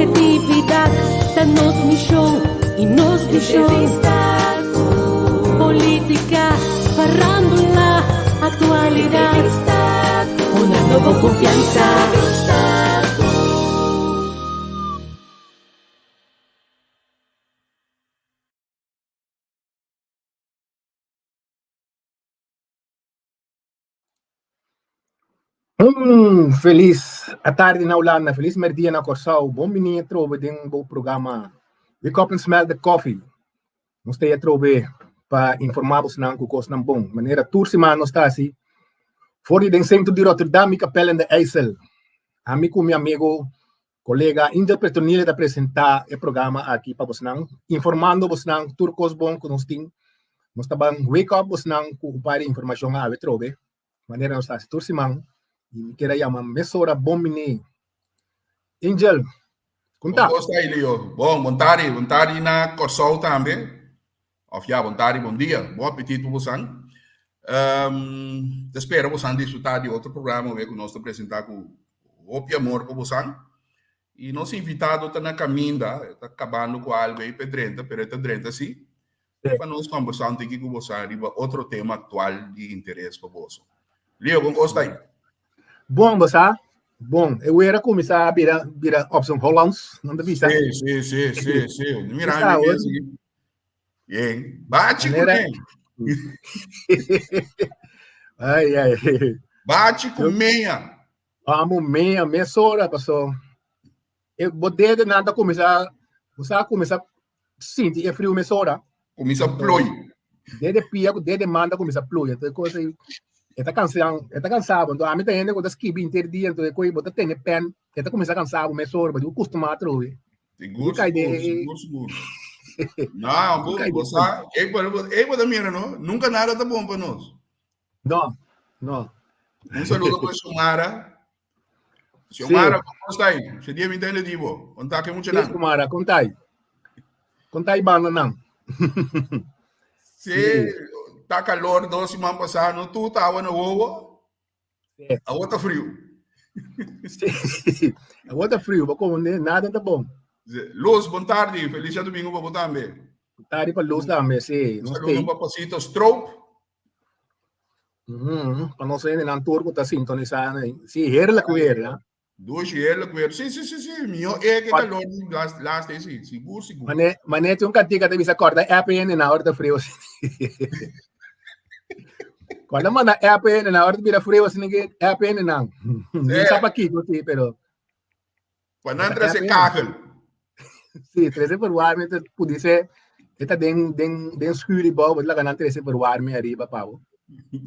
Kompetitividat ta nos mishon i nos vishon. Polítika, farándula, aktualidat. Poniendo bo konfiansa. Un felis atardi na Hulanda, felis merdia na Kòrsou. Bon bini atrobe den bo programa Wake Up and Smell the Coffee. Nos ta atrobe pa informá bosnan ku kosnan bon. Manera tur siman nos ta hasi for di den sentro di Rotterdam i Kapel en de IJssel. Ami ku mi amigo, kolega Angel Petronille ta presentá e programa aki pa bosnan, informando bosnan tur kos bon ku nos tin. Nos ta ban wake up bosnan ku un par di informashon awe atrobe. Manera nos ta hasi tur siman i mi kier a yama mesora bon bini. Angel, kon ta? Bon ta, Elio. Bon, bon tardi. Bon tardi na Kòrsou tambe. Òf ya, bon tardi, bon dia. Bon apetit pa bosan. Um, ta spera bosan disfrutá di otro programa awe ku nos ta presentá ku hopi amor pa bosan. I nos invitado ta na kaminda, e ta kabando ku algu ei pa e drenta, pero e ta drenta sí. Pa nos kombersá un tiki ku boso riba otro tema aktual di interes pa boso. Leo, kon kos ta ei? Bon, bo sa? Bon, e wera kuminsá bira bira op zijn Hollands, nan ta bisa. Sí, sí, sí, sí, sí. Mira, mi mes aquí. Bien. Bachi ku Manera... Ai, ai. Bachi ku mea. Amo mea, mesora, paso. E bo dede nan ta kuminsá, bo sa kuminsá sinti e friu mesora. Kuminsá ploi. Dede pia ku dede man ta kuminsá ploi. Entonces kos ei e ta kansa, e ta kansa bo. Entonces ami ta hende ku ta skibi henter dia, entonces kos ei bo ta tene pen, e ta kuminsá kansa bo mesora, bo tin ku kustumá atrobe. Sigur, sigur, sigur, sigur. No, bo, bo sa, ei bo ta mira no, nunka nada ta bon pa nos. No, no. Un saludo pa Xiomara. Xiomara, sí. ¿cómo está ahí? Se dia mi tele dibo. Contá que mucho nan. Xiomara, contá aí. Contá aí banda nan. Sí, sí. Tá calor dos semana passada, no tu tava no ovo. Sí. Agora tá frio. Sí. Agora tá frio, mas como nada tá bom. Luz, bom tarde. Feliz domingo para você também. Boa tarde para Luz também, sim. Um saludo para Pasito Stroop. Pa nos hendenan tur ku ta sintonisá. Sí, heerlijk weer, ja. Dushi heerlijk weer. Sí, sí, sí, sí. Mihó e ke kalor di last, last day, sí. Sigur, sigur. Mane, mane tin un kantika ta bisa kòrda app e hendenan ora ta friu asina. Kòrda manda app e hendenan ora ta bira friu asina ke app e hendenan. Mi sa pakiko sí, pero Pa nan trese kagel. Sí, trese verwarming te pudise e ta den den den schuur di bou, laga nan trese verwarming ariba pa bo.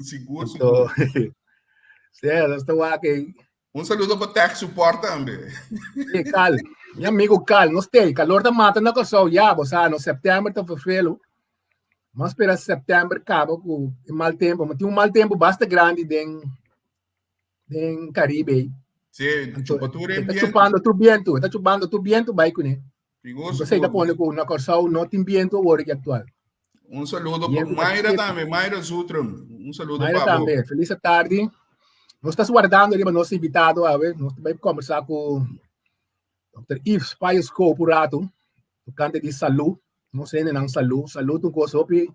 Sigur, sigur. Sí, dat ta wak ei. Un saludo pa Tech Support tambe. Sí, Cal. Mi amigo Cal, no stay. Calor ta mata na Kòrsou ya, bo sa, no september ta vervelo. Mas spera september kaba ku e mal tempo. Ma tin un mal tempo basta grandi den den Caribe. Sí, chupa tur e viento. Chupando tur viento, ta chupando tur viento bai kuné. Entonces ta pone ku na Kòrsou no tin viento awor ki aktual. Un saludo pa Mayra tambe, Mayra Zutrum. Un saludo Mayra pa bo. tambe, feliz tarde. Nos ta guardando riba nos invitado awe. Nos ta bai conversa ku Dr. Yves Payesco por rato. Tocante di salud. Nos hendenan salud. Salud un kos hopi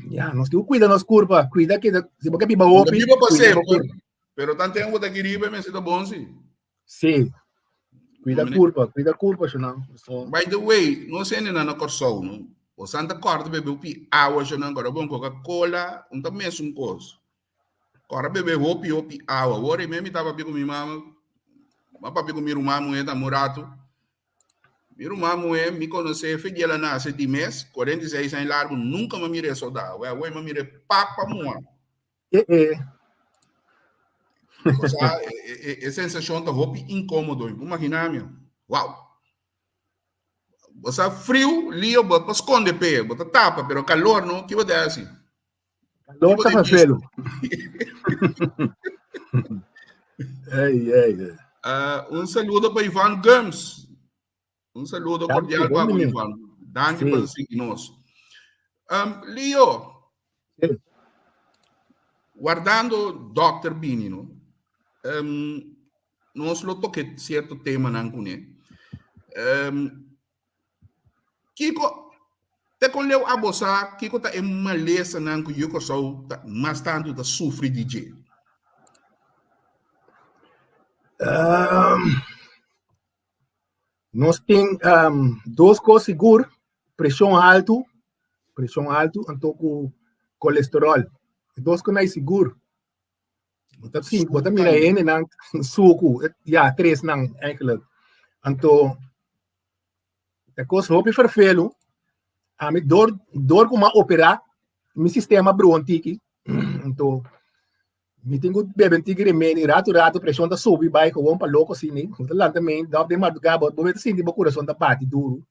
Ya, nos tin ku kuida nos kurpa, kuida ke si bo ke biba hopi. Biba pa semper, pero tan tempo ta aki riba mester ta bon si. Sí. Kuida kurpa, kuida kurpa shonan. So. By the way, nos hendenan na Kòrsou no, bo san ta kòrda bebe hopi awa shonan, kòrda bon Coca-Cola, un ta mesun kos. Kòrda bebe hopi hopi awa. Wor e mi ta papia ku mi mama, mi a papia ku mi ruman muhé tambe un ratu. Mi ruman muhé, mi konosé fe di el a nase di mes, 46 aña largu, nunka mi a mir'é sodá. Wè, awor mi a mir'é papa muhá. E e. Osea, e, e, e sensashon ta hopi inkómodo. Mi por imaginá mi. Wow. Osea, friu, lio, bo ta skonde p'e, bo ta tapa, pero kalor no, ki bo ta hasi? Calor ta vervelo. Ei, ei, ei. Un saludo pa Ivan Gums. Un saludo cordial pa bo, Ivan. Danki pa sigui nos. Leo, Sí. wardando Dòkter bini, no? Nos lo toke sierto temanan kuné. Kiko te kon leu abo sa kiko ta e malesanan ku yu Kòrsou ta mas tantu ta sufri di dje? Nos tin dos kos sigur, preshon haltu, preshon haltu anto ku kolesteròl. E dos kos nan sigur. Bo ta sin, bo ta mira hendenan suku, ya, tresnan eigenlijk. Anto e kos hopi ferfelu, ami dor dor ku mi a operá, mi sistema a brua un tiki, anto mi tin ku bebe un tiki remedi, ratu ratu preshon ta subi bai gewoon pa loko asina, bo ta lanta mei dòf den mardugá bo bo ta sinti bo kurason ta bati duru,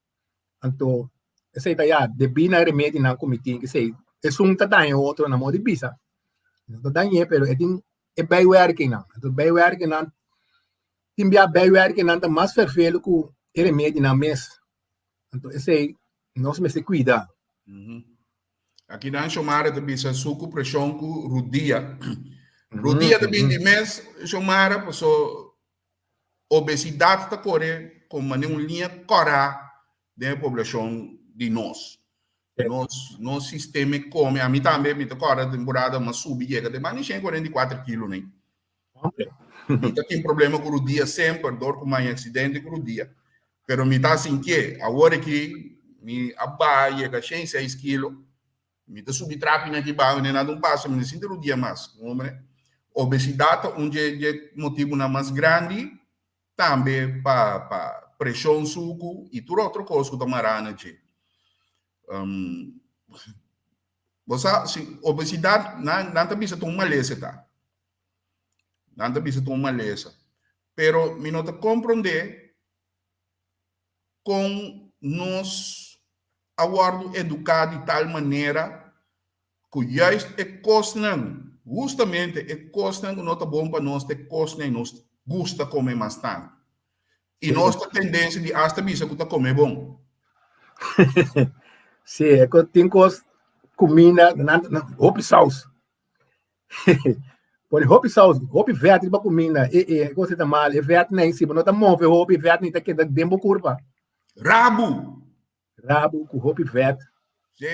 anto esei ta ya debí na e remedinan ku mi tin esei esun ta daña e otro na modo di bisa no ta dañ'é pero e tin e bijwerkingnan anto bijwerkingnan tin bia bijwerkingnan ta mas ferfelu ku e remedinan mes anto esei nos mester kuida. Akinan Shomara ta bisa suku preshon ku rudia. Rudia ta bin di mes Shomara paso Obesidad ta kore kon manera un liña kòrá den e poblashon di nos. Nos nos sistema e kome, ami tambe mi ta kòrda temporada mi a subi yega te mas di shen 44 kilo nei. Mi ta tin problema ku rudia semper dor ku mi a haña aksidente ku rudia, pero mi ta sintié. Awor aki mi a baha yega 106 kilo. Mi ta subi trapi aki baho i nada un paso, mi no sinti rudia mas. Hombre, obesidad ta un dje dje motibunan mas grandi tambe pa pa preshon suku i tur otro kos ku ta mará na dje. Um, bo sa, si obesidad nan nan ta bisa ta un malesa ta. Nan ta bisa ta un malesa. Pero mi no ta komprondé kon nos a wòrdu eduká di tal manera ku juist e kosnan, hustamente e kosnan ku no ta bon pa nos ta e kosnan i nos gusta kome mas tantu. I nos ta tendensia di asta bisa ku ta kome bon. Sí, e tin kos kuminda, nan hopi saus. Pone hopi saus, hopi vet riba kuminda. E e kos ta mal. E vet nei, si bo no ta move hopi, vet nei ta keda den bo kurpa. Rabu. Rabu ku hopi vet. Sí.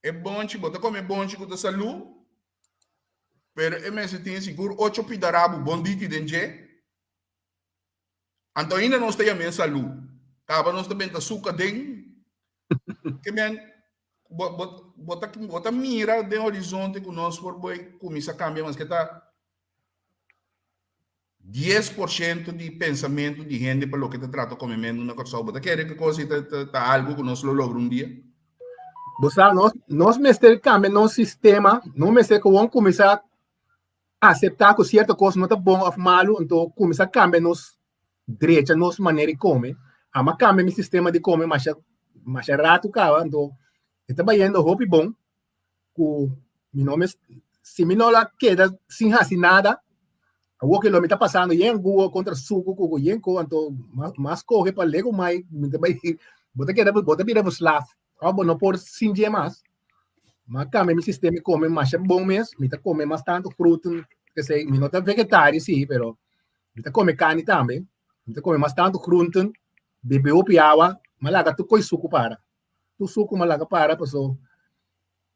E bonchi, bo ta kome bonchi ku ta salú, pero e mester tin sigur ocho pida rabu bon diki den dje. Anto ainda nos ta yam'é salú. Kaba nos ta benta suka den. Ke men, bo, bo, bo ta, bo ta mira den horizonte ku nos por bai kuminsá kambia maske ta 10% di pensamentu di hende pa loke ta trata komementu na Kòrsou. Bo ta kere ku kos ei ta, ta, ta algu ku nos lo logra un dia? Bo sa, nos, nos mester kambia nos sistema, nos mester gewoon kuminsá aseptá ku sierto kos no ta bon òf malu, anto kuminsá kambia nos drecha nos manera di kome. Amo a kambia mi sistema di kome masha masha ratu kaba, anto e ta bayendo hopi bon ku mi no mes si mi no la keda sin hasi nada, awor ke lo mi ta pasando yen guo kontra suku ku yen ko, anto mas kohe pa lego mai mi ta bai bo ta keda bo ta bira verslaaf. Òf bo no por sin dje mas. Ma kambia mi sistema di kome masha bon mes. Mi ta kome mas tantu groenten. Kesei, mi no ta vegetario si, pero mi ta kome karni tambe. Mi ta kome mas tantu groenten, bebe hopi awa, m'a laga tur koi suku para. Tur suku m'a laga para paso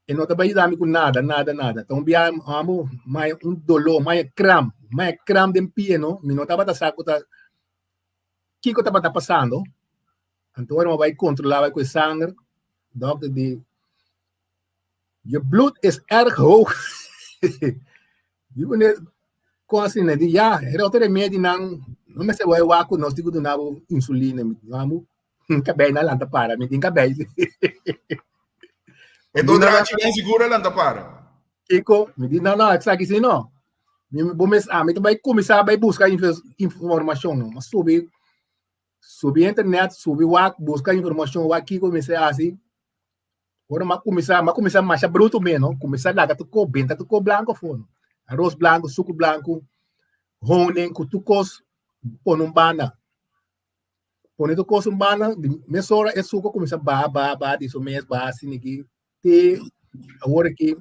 e no ta bai yuda mi ku nada, nada, nada. Ta un bia amo m'a un doló, m'a kram, m'a kram den pie no. Mi no tabata sa ku ta kiko tabata pasando. Anto ora mi bai controla bai cu e sanger, dokter di, je bloed is erg hoog. Di meneer, con asina? Di ja, e otro remedinan, no mester bai wak cu nos tin cu duna bo insulina. Mi di, amo, cabei na lanta para, mi tin cabei. E do drachi den sigur a lanta para. Kiko? Mi di, no, no, esaki si no. Mi, bo mes, ami ta bai cuminsa bai busca informacion, no. Ma subi Subi internet, subi wak, buska informashon wak kiko mester hasi. Ora m'a kuminsá, m'a kuminsá masha brutu mi no, kuminsá laga tur kos, benta tur kos blanku afó no. Aros blanku, suku blanku, honing ku tur kos pone un banda. Pone tur kos un banda, di mesora e suku a kuminsá baha, baha, baha di su mes, baha asina aki te awor aki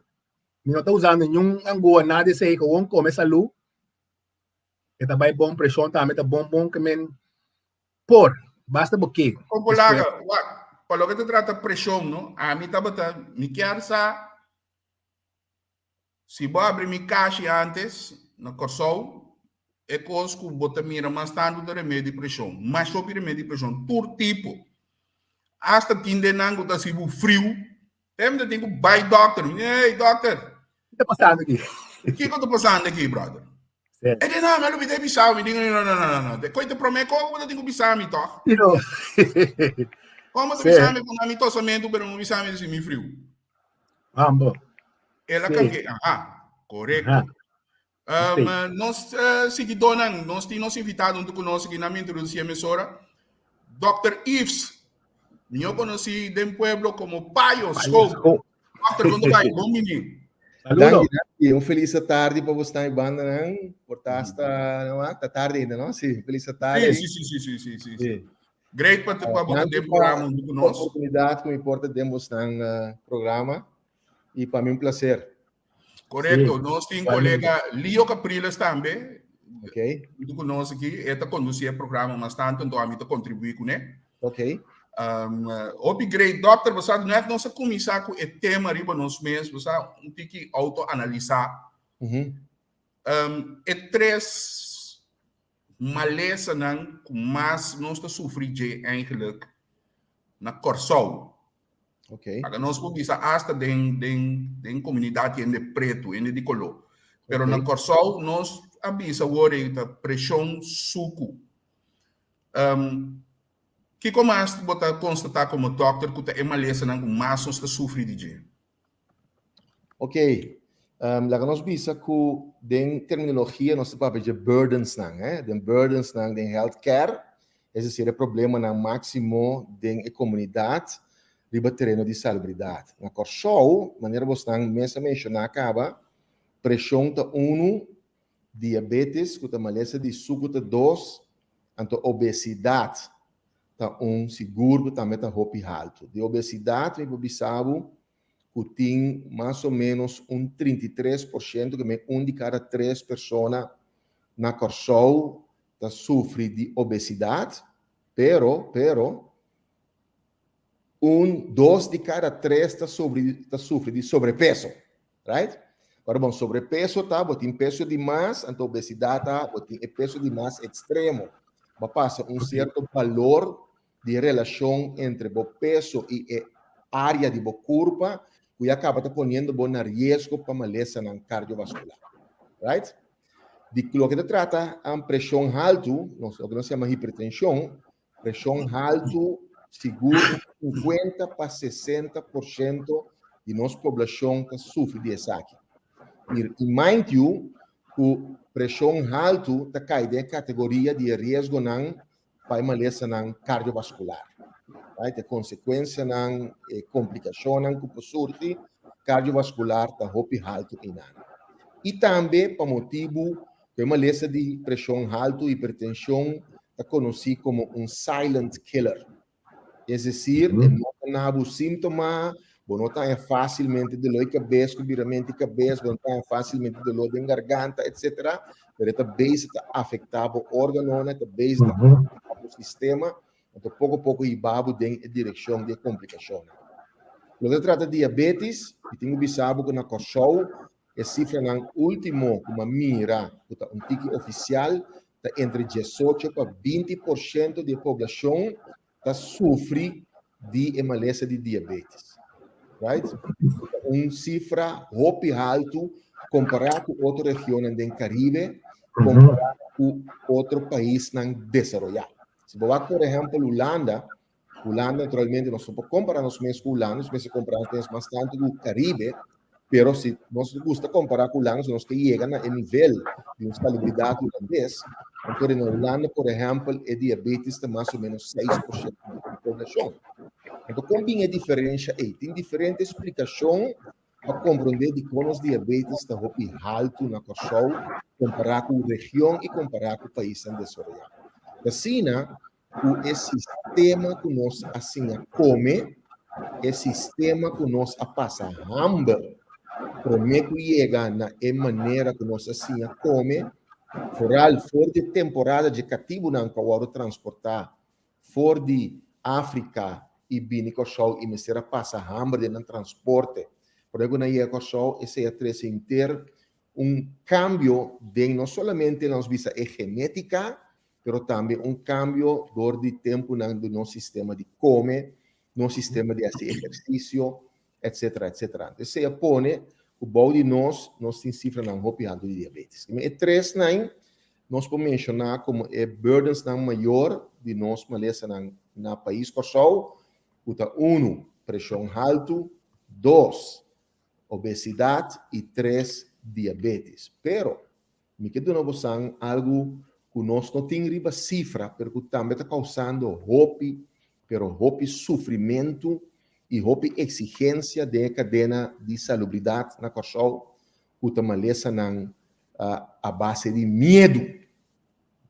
mi no ta usando niun angoa, nada di esei, gewoon kome salú. E ta bai bon, preshon tambe ta bon bon ke men por, basta bo ke. Kon laga, wak, pa loke ta trata preshon no, ami tabata, mi kier sa si bo abri mi kashi antes na Kòrsou, e kos ku bo ta mira mas tantu ta remedi di preshon, mas hopi remedi di preshon, tur tipo. Asta tin den nan ku ta hasi bo friu, te mi ta tin ku bai dòkter, mi di, hey dòkter, Kiko ta pasando aki? Kiko ta pasando aki, brother? E di, no, mi a lubida bisa mi. Di, no, no, no, no, no. De koi te promé koko bo ta tin ku bisa mi tòg? No. Komo ta bisa mi ku na mi tosamentu, pero no bisa mi si mi friu? Ambo. El a kambié. Aha, korekto. Um, nos uh, siguidónan, nos tin nos invitado huntu ku nos aki na mi introdusí e mesora. Dr. Yves, mihó konosí den pueblo komo Payo Schoop. Dr. Kon ta bai? Bon bini. Saludo. Danki, danki. Un feliz tarde pa bosnan y bandanan. Por ta hasta, no, ta tarde ainda, no? Sí, feliz tarde. Sí, sí, sí, sí, sí, sí, sí. Great pa pa bo den programa huntu ku nos. Oportunidad ku mi por ta den bosnan programa. Y pa mi un placer. Korekto, nos tin kolega Leo Capriles tambe. Ok. Junto ku nos aki, e ta kondusí e programa mas tantu, anto ami ta kontribuí kuné. Ok. Um, hopi great, dokter, bo sa, net nos a kuminsá ku e tema riba nos mes, bo sa, un tiki autoanalisá. Um, e tres malesanan ku mas nos ta sufri dje eigenlijk na Kòrsou. Ok. Paga nos por bisa hasta den, den, den komunidat hende pretu, hende di koló. Pero na Kòrsou nos a bisa wor ei ta preshon suku. Um, kiko mas bo ta konstatá komo dòkter ku ta e malesanan ku mas nos ta sufri di dje? Ok. Um, laga nos bisa ku den terminologia nos ta papia dje burdensnan, eh? Den burdensnan den healthcare, es decir, e problemanan máksimo den e komunidat riba tereno di salubridat. Na Kòrsou, manera bosnan mes a menshoná kaba, preshon ta unu, diabetes ku ta malesa di suku ta dos, anto obesidat ta un sigur ku tambe ta hopi haltu. Di obesidat mi por bisa bo ku tin mas o ménos un 33%, ke men un di kada tres persona na Kòrsou ta sufri di obesidat, pero, pero, un, dos di kada tres ta sobri, ta sufri di sobrepeso, right? Ora bon, sobrepeso ta bo tin peso di mas, anto obesidat ta bo tin e peso di mas ekstremo. Bo a pasa un sierto balor di relashon entre bo peso i e área di bo kurpa ku ya kaba ta poniendo bo na riesgo pa malesanan kardiovaskular. Right? Di loke ta trata preshon haltu, loke nos yama hipertenshon, preshon haltu sigur 50 pa 60% di nos poblashon ta sufri di esaki. I mind you ku preshon haltu ta kai den e kategoria di e riesgonan pa e malesanan kardiovaskular. Right? E konsekuensianan, e komplikashonnan ku por surgi kardiovaskular ta hopi haltu einan. I tambe pa motibu ku e malesa di preshon haltu, hipertenshon, ta konosí komo un silent killer. Es decir, e no ta na bo síntoma, bo no ta haña fásilmente doló di kabes ku biramentu di kabes, bo no ta haña fásilmente doló den garganta, etcétera, pero e ta bezig ta afektá bo órganonan, e ta bezig ta afektá bo sistema, anto poko poko hiba bo den e direkshon di e komplikashonnan. Loke ta trata diabetes, mi tin ku bisa bo ku na Kòrsou e sifranan último ku mi a mira ku ta un tiki ofisial ta entre 18 pa 20% di e poblashon ta sufri di e malesa di diabetes. Right? Un sifra hopi haltu kompará ku otro regionnan den Karibe, kompará ku otro paisnan desaroyá. Si bo wak por ehèmpel Hulanda, Hulanda naturalmente nos no por kompará nos mes ku Hulanda, nos mester kompará nos mes mas tantu ku Karibe, pero si nos gusta kompará ku Hulanda, si nos ke yega na e nivel di un salubridat hulandes, anto na Hulanda, por ehèmpel, e diabetes ta mas o ménos 6% di poblashon. Anto kon bin e diferensha ei? Tin diferente splikashon pa komprondé dikon nos diabetes ta hopi haltu na Kòrsou kompará ku region i kompará ku paisnan desaroyá. Asina, ku e sistema ku nos a siña kome, e sistema ku nos a pasa hamber promé ku yega na e manera ku nos a siña kome, Foral for di temporada dje katibunan ku a wòrdu transportá for di Afrika i bini Kòrsou i mester a pasa hamber den nan transporte. Promé ku nan yega Kòrsou esei a trese henter un kambio den no solamente nos bisa e genétika, pero tambe un kambio dor di tempunan di nos sistema di kome, nos sistema di hasi ehersisio, etcetera, etcetera. Anto esei a pone ku bou di nos, nos tin sifranan hopi haltu di diabetes. E tresnan nos por menshoná komo e burdensnan mayor di nos malesanan na pais Kòrsou, ku ta unu, preshon haltu, dos, obesidat i tres, diabetes. Pero, Mi ke duna bosan algu ku nos no tin riba sifra, pero ku tambe ta kousando hopi, pero hopi sufrimentu i hopi eksigensia den e kadena di salubridat na Kòrsou, ku ta malesanan a base di miedu.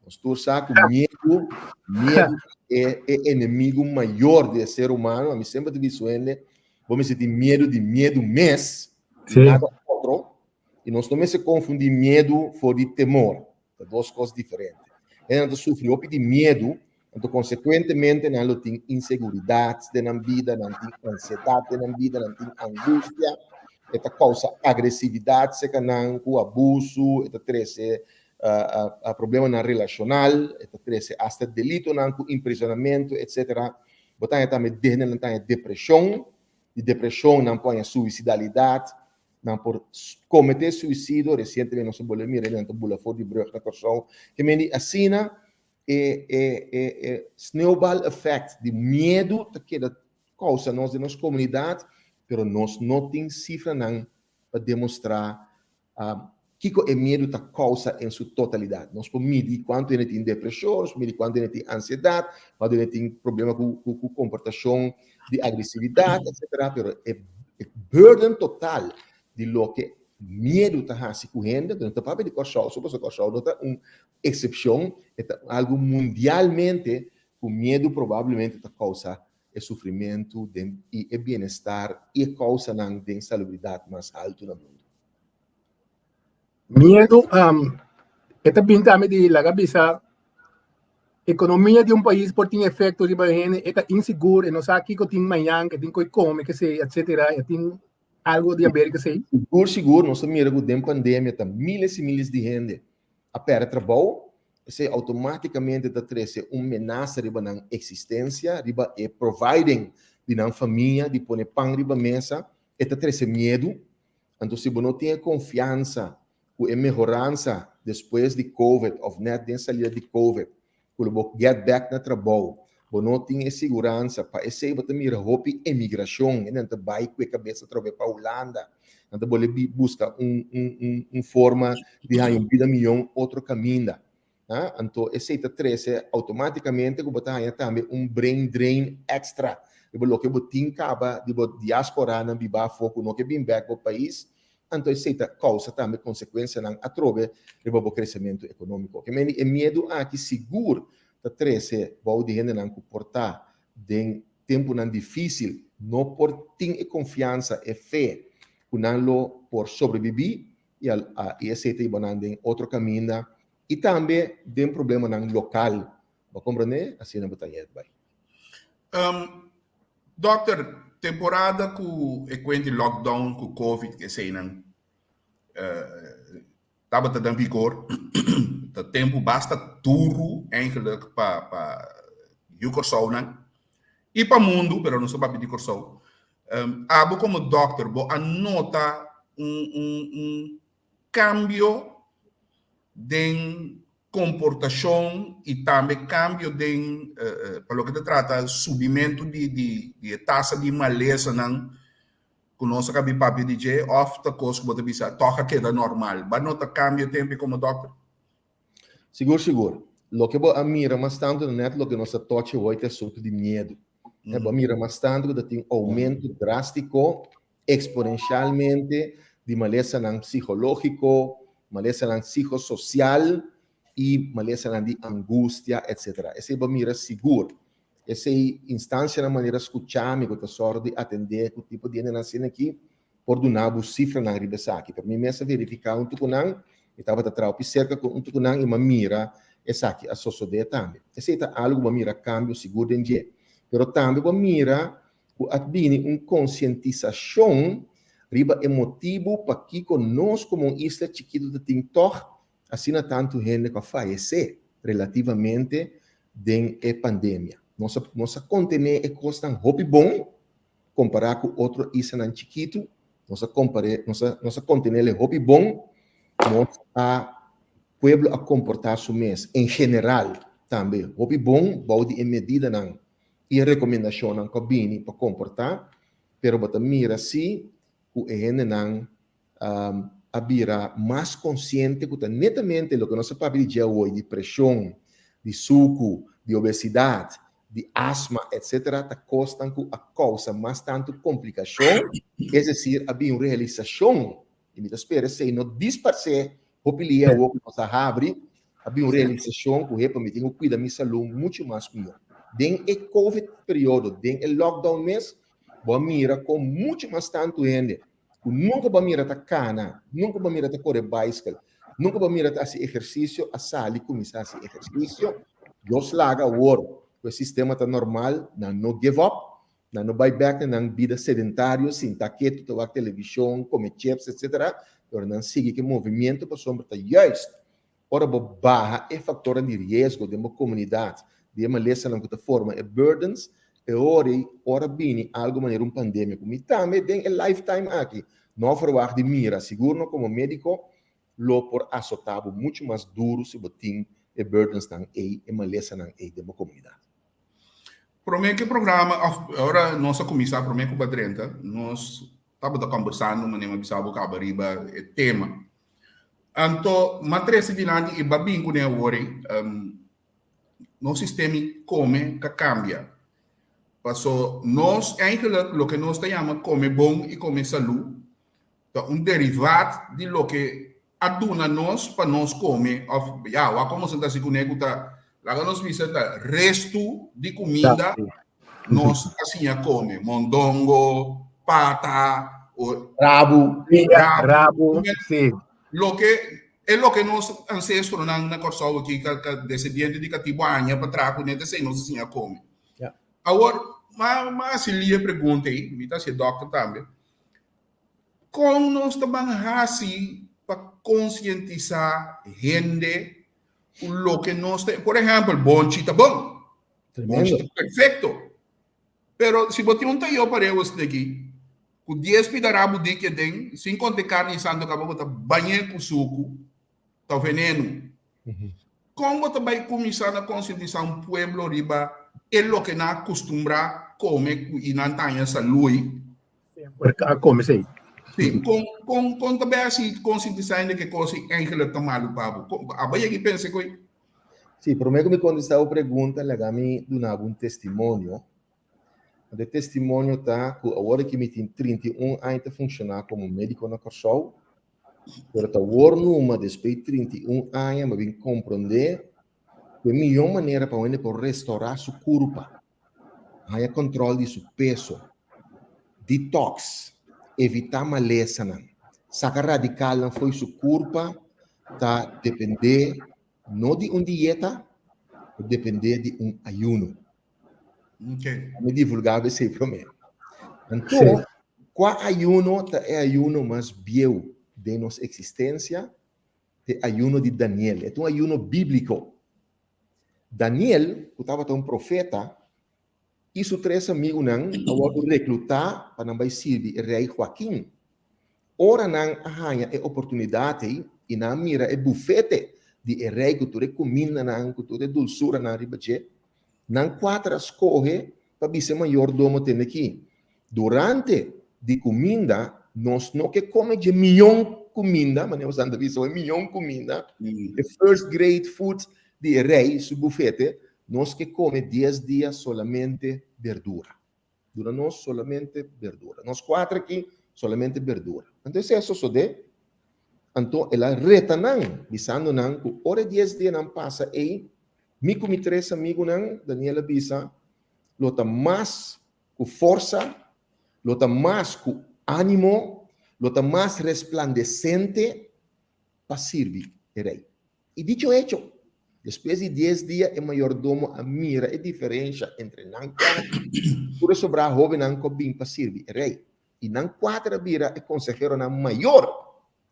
Nos tur sa ku miedu, miedu e e enemigu mayor di e ser humano. Ami semper ta bisa hende, bo mester tin miedu di miedu mes, i nada otro. I nos no mester konfundí miedu for di temor. Ta dos kos diferente. Hendenan ta sufri hopi di miedu, anto konsekuentemente nan lo tin inseguridat den nan bida, nan tin ansiedat den nan bida, nan tin angustia, e ta kousa agresividat serka nan ku abusu, e ta trese problemanan relashonal, e ta trese asta delitonan ku imprisonamentu, etsetera. Bo ta haña tambe hendenan ta haña depreshon, di depreshon nan por haña suisidalidat, Nan por kometé suisido, resientemente nos a bolbe mira nan ta bula for di brug na Kòrsou. Ke men di asina e e e e sneeuwbal effect di miedu ta keda kousa nos den nos komunidat, pero nos no tin sifranan pa demostrá kiko e miedu ta kousa en su totalidat. Nos por midi kuantu hende tin depreshon, nos por midi kuantu hende tin ansiedat, kuantu hende tin problema ku ku komportashon di agresividat, etcetera, pero e e burden total di loke miedu ta hasi ku hende, no ta papia di Kòrsou so, pasobra Kòrsou no ta un eksepshon, e ta algu mundialmente ku miedu probablemente ta kousa e sufrimentu den i e bienestar i e kousanan den salubridat mas haltu na mundu. Miedu, e ta bin tambe di laga bisa ekonomia di un pais por tin efekto riba hende, e ta insigur, e no sa kiko tin mañan, ke tin koi kome, kesei, etsetera, e tin algo di haber kesei. Sigur, sigur, nos ta mira ku den pandemia ta miles i miles di hende a pèrdè trabou, esei outomátikamente ta trese un menasa riba nan eksistensia, riba e providing di nan famia, di pone pan riba mesa, e ta trese miedu. Anto si bo no tin e konfiansa ku e mehoransa despues di covid òf nèt den salida di covid ku lo bo get bèk na trabou, bo no tin e siguransa, pa esei bo ta mira hopi emigrashon, hende nan ta bai ku e kabes atrobe pa Hulanda, nan ta bolbe buska un un un un forma di haña un bida mion otro kaminda. Anto esei ta trese outomátikamente ku bo ta haña tambe un brain drain èkstra riba loke bo tin kaba di bo diasporanan biba afó ku no ke bin bèk bo pais, anto esei ta kousa tambe konsekuensianan atrobe riba bo kresementu ekonómiko. Ke mende e miedu aki sigur ta trese bou di hendenan ku por ta den tempunan difísil no por tin e konfiansa, e fe ku nan lo por sobrebibí i i esei ta hiba nan den otro kaminda i tambe den problemanan lokal. Bo a komprendé? Asina bo ta yet bai. Dòkter, temporada ku e kuent di lockdown ku covid ku eseinan tabata den vigor, ta tempu basta duru eigenlijk pa pa yu Kòrsounan i pa mundu, pero nos ta papia di Kòrsou. Abo komo dòkter bo a nota un un un kambio den komportashon i tambe kambio den pa loke ta trata subimentu di di di e tasa di malesanan ku nos a kabi papia di dje òf ta kos ku bo ta bisa tòg a keda normal? Bo a nota kambio tempu komo dòkter? Sigur sigur. Loke bo a mira mas tantu ta nèt loke nos ta tochi hoy ta e asuntu di miedu. Bo a mira mas tantu ku ta tin oumento drástiko, eksponenshalmente, di malesanan psikológiko, malesanan psikososial i malesanan di angustia, etsetera. Esei bo a mira sigur. Esei instansianan manera Skuchami ku ta sòru di atendé ku tipo di hendenan asina aki por duna bo sifranan riba esaki. Pero mi mes a verifiká huntu ku nan. Mi tabata traha hopi serka ku huntu ku nan i mi a mira esaki a sosodé tambe. Esei ta algu ku bo a mira kambio sigur den dje. Pero tambe bo a mira ku a bini un konsientisashon riba e motibu pakiko nos komo un isla chikitu ta tin tòg asina tantu hende ku a fayesé relativamente den e pandemia. Nos a nos a kontené e kosnan hopi bon kompará ku otro islanan chikitu. Nos a kompar'é nos a nos a kontenéle hopi bon. Nos a pueblo a komportá su mes en general tambe hopi bon bou di e medidanan i e rekomendashonnan ku a bini pa komportá, pero bo ta mira si ku e hendenan a bira mas konsiente ku ta netamente loke nos a papia di dje awor, di preshon, di suku, di obesidat, di asma, etsetera, ta kosnan ku a kousa mas tantu komplikashon, es desir a bin un realisashon, i mi ta spera esei no disparsé hopi lia awor ku nos a habri, a bin un realisashon ku hepa mi tin ku kuida mi salú muchu mas mihó. Den e covid periodo, den e lockdown mes, bo a mira kon muchu mas tantu hende ku nunka bo a mira ta kana, nunka bo a mira ta kore baiskel, nunka bo a mira ta hasi ehersisio, a sali kuminsá hasi ehersisio. Dios laga awor ku e sistema ta normal, nan no give up, nan no bai bèk na nan bida sedentario, sinta ketu ta wak televishon, kome chips, etsetera, pero nan sigui ku e movimiento pasobra ta juist ora bo baha e faktornan di riesgo den bo komunidat, di e malesanan ku ta forma e burdens, e ora ei ora bini algu manera un pandemia ku mi tambe den e lifetime aki no a verwagt di mira, sigur no komo médiko lo por asotá bo muchu mas duru si bo tin e burdensnan ei, e malesanan ei den bo komunidat. Promé ku e programa òf ora nos a kuminsá promé ku bo a drenta, nos tabata kòmbersando manera mi a bisa bo kaba riba e tema. Anto m'a trese dilanti i b'a bin kuné awor ei, nos sistema di kome ta kambia. Paso nos eigenlijk loke nos ta yama kome bon i kome salú ta un derivaat di loke a duna nos pa nos kome òf ya wak komo ta hasi kuné ku ta laga nos bisa ta restu di kuminda nos a siña kome, mondongo, pata, o Rabu. Rabu, sí. Loke e loke nos ancestronan na Kòrsou aki ka ka descendiente di katibu a haña pa traha kuné ta esei nos a siña kome. Awor, m'a m'a hasi lia e pregunta ei, mi ta hasi e dòkter tambe. Kon nos ta ban hasi pa konsientisá hende ku loke nos ta, por ehèmpel, bonchi ta bon, bonchi ta perfekto, pero si bo tin un tayó pareu asina aki, ku dies pida rabu diki aden, sin konta e karni santu kaba bo ta bañ'é ku suku, ta venenu. Kon bo ta bai kuminsá na konsientisá un pueblo riba e loke nan a kustumbrá kome ku i nan ta haña salui? Semper a kome esei. Sí, kon, kon, kon ta bai hasi konsientisá hende ku e kos ei eigenlijk ta malu pa bo? Kon, abo yega i pensa ku ei? Sí, promé ku mi kontestá bo pregunta, laga mi duna bo un testimonio. Anto e testimonio ta ku awor aki mi tin 31 aña ta funshoná komo médiko na Kòrsou, pero ta awor numa despues di 31 aña mi a bin komprondé ku e mihó manera pa un hende por restourá su kurpa, haña kòntròl di su peso, detox, evitá malesanan, saka radikalnan fo'i su kurpa ta dependé no di un dieta, ta dependé di un ayuno. Okay. Mi divulgá esei promé. Anto, kua ayuno ta e ayuno mas bieu den nos eksistensia? E ayuno di Daniel. E ta un ayuno bíbliko. Daniel, ku tabata un profeta, i su tres amigunan a wòrdu reklutá pa nan bai sirbi e rei Joaquin. Ora nan a haña e oportunidat ei i nan a mira e bufete di e rei ku tur e kumindanan, ku tur e dulsuranan riba dje, Nan kuater a skohe pa bisa e mayordomo tende ki, Durante di kuminda nos no ke kome dje mion kuminda, manera boso ta bisa, e mion kuminda, e first grade food di e rei su bufete, nos ke kome dies dia solamente berdura. Duna nos solamente berdura. Nos kuater aki, solamente berdura. Anto esei a sosodé. Anto el a reta nan, bisando nan ku ora e dies dianan pasa ei, mi ku mi tres amigunan, Daniel a bisa, lo ta mas ku forsa, lo ta mas ku ánimo, lo ta mas resplandesente. pa sirbi e rei. I dicho hecho, despues di dies dia e mayordomo a mira e diferensha entre nan kuater tur e sobrá hóbennan ku a bin pa sirbi e rei. I nan kuater a bira e konseheronan mayor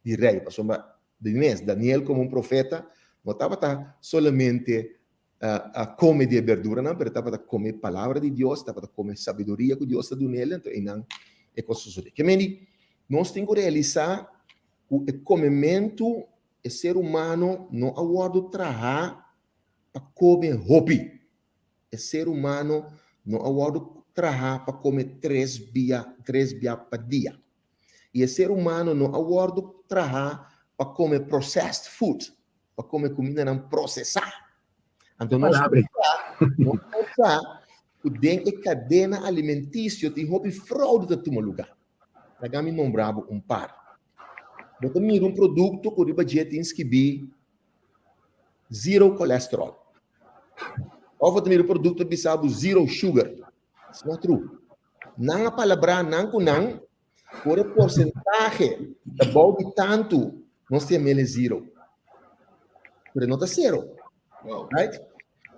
di rei, pasobra di mes Daniel komo un profeta no tabata solamente a kome di e berduranan, pero e tabata kome e palabra di Dios, tabata kome e sabiduria ku Dios ta dun'el, anto einan e kos sosodé. Ke meni, nos tin ku realisá ku e komementu E ser humano no a wòrdu trahá pa kome hopi. E ser humano no a wòrdu trahá pa kome tres bia, tres bia pa dia. I e ser humano no a wòrdu trahá pa kome processed food, pa kome kumindanan prosesá. Anto nos nos por sa ku den e kadena alimentisio tin hopi fraude ta tuma lugá. Laga mi nombra bo un par. Bo ta mira un produkto ku riba dje tin skibí zero cholesterol. Òf bo ta mira un produkto bisa bo zero sugar. It's not true. Nan a palabrá nan ku nan ku ora e porsentahe ta bou di tantu, nos ta yam'el e zero. Pero e no ta sero. Right?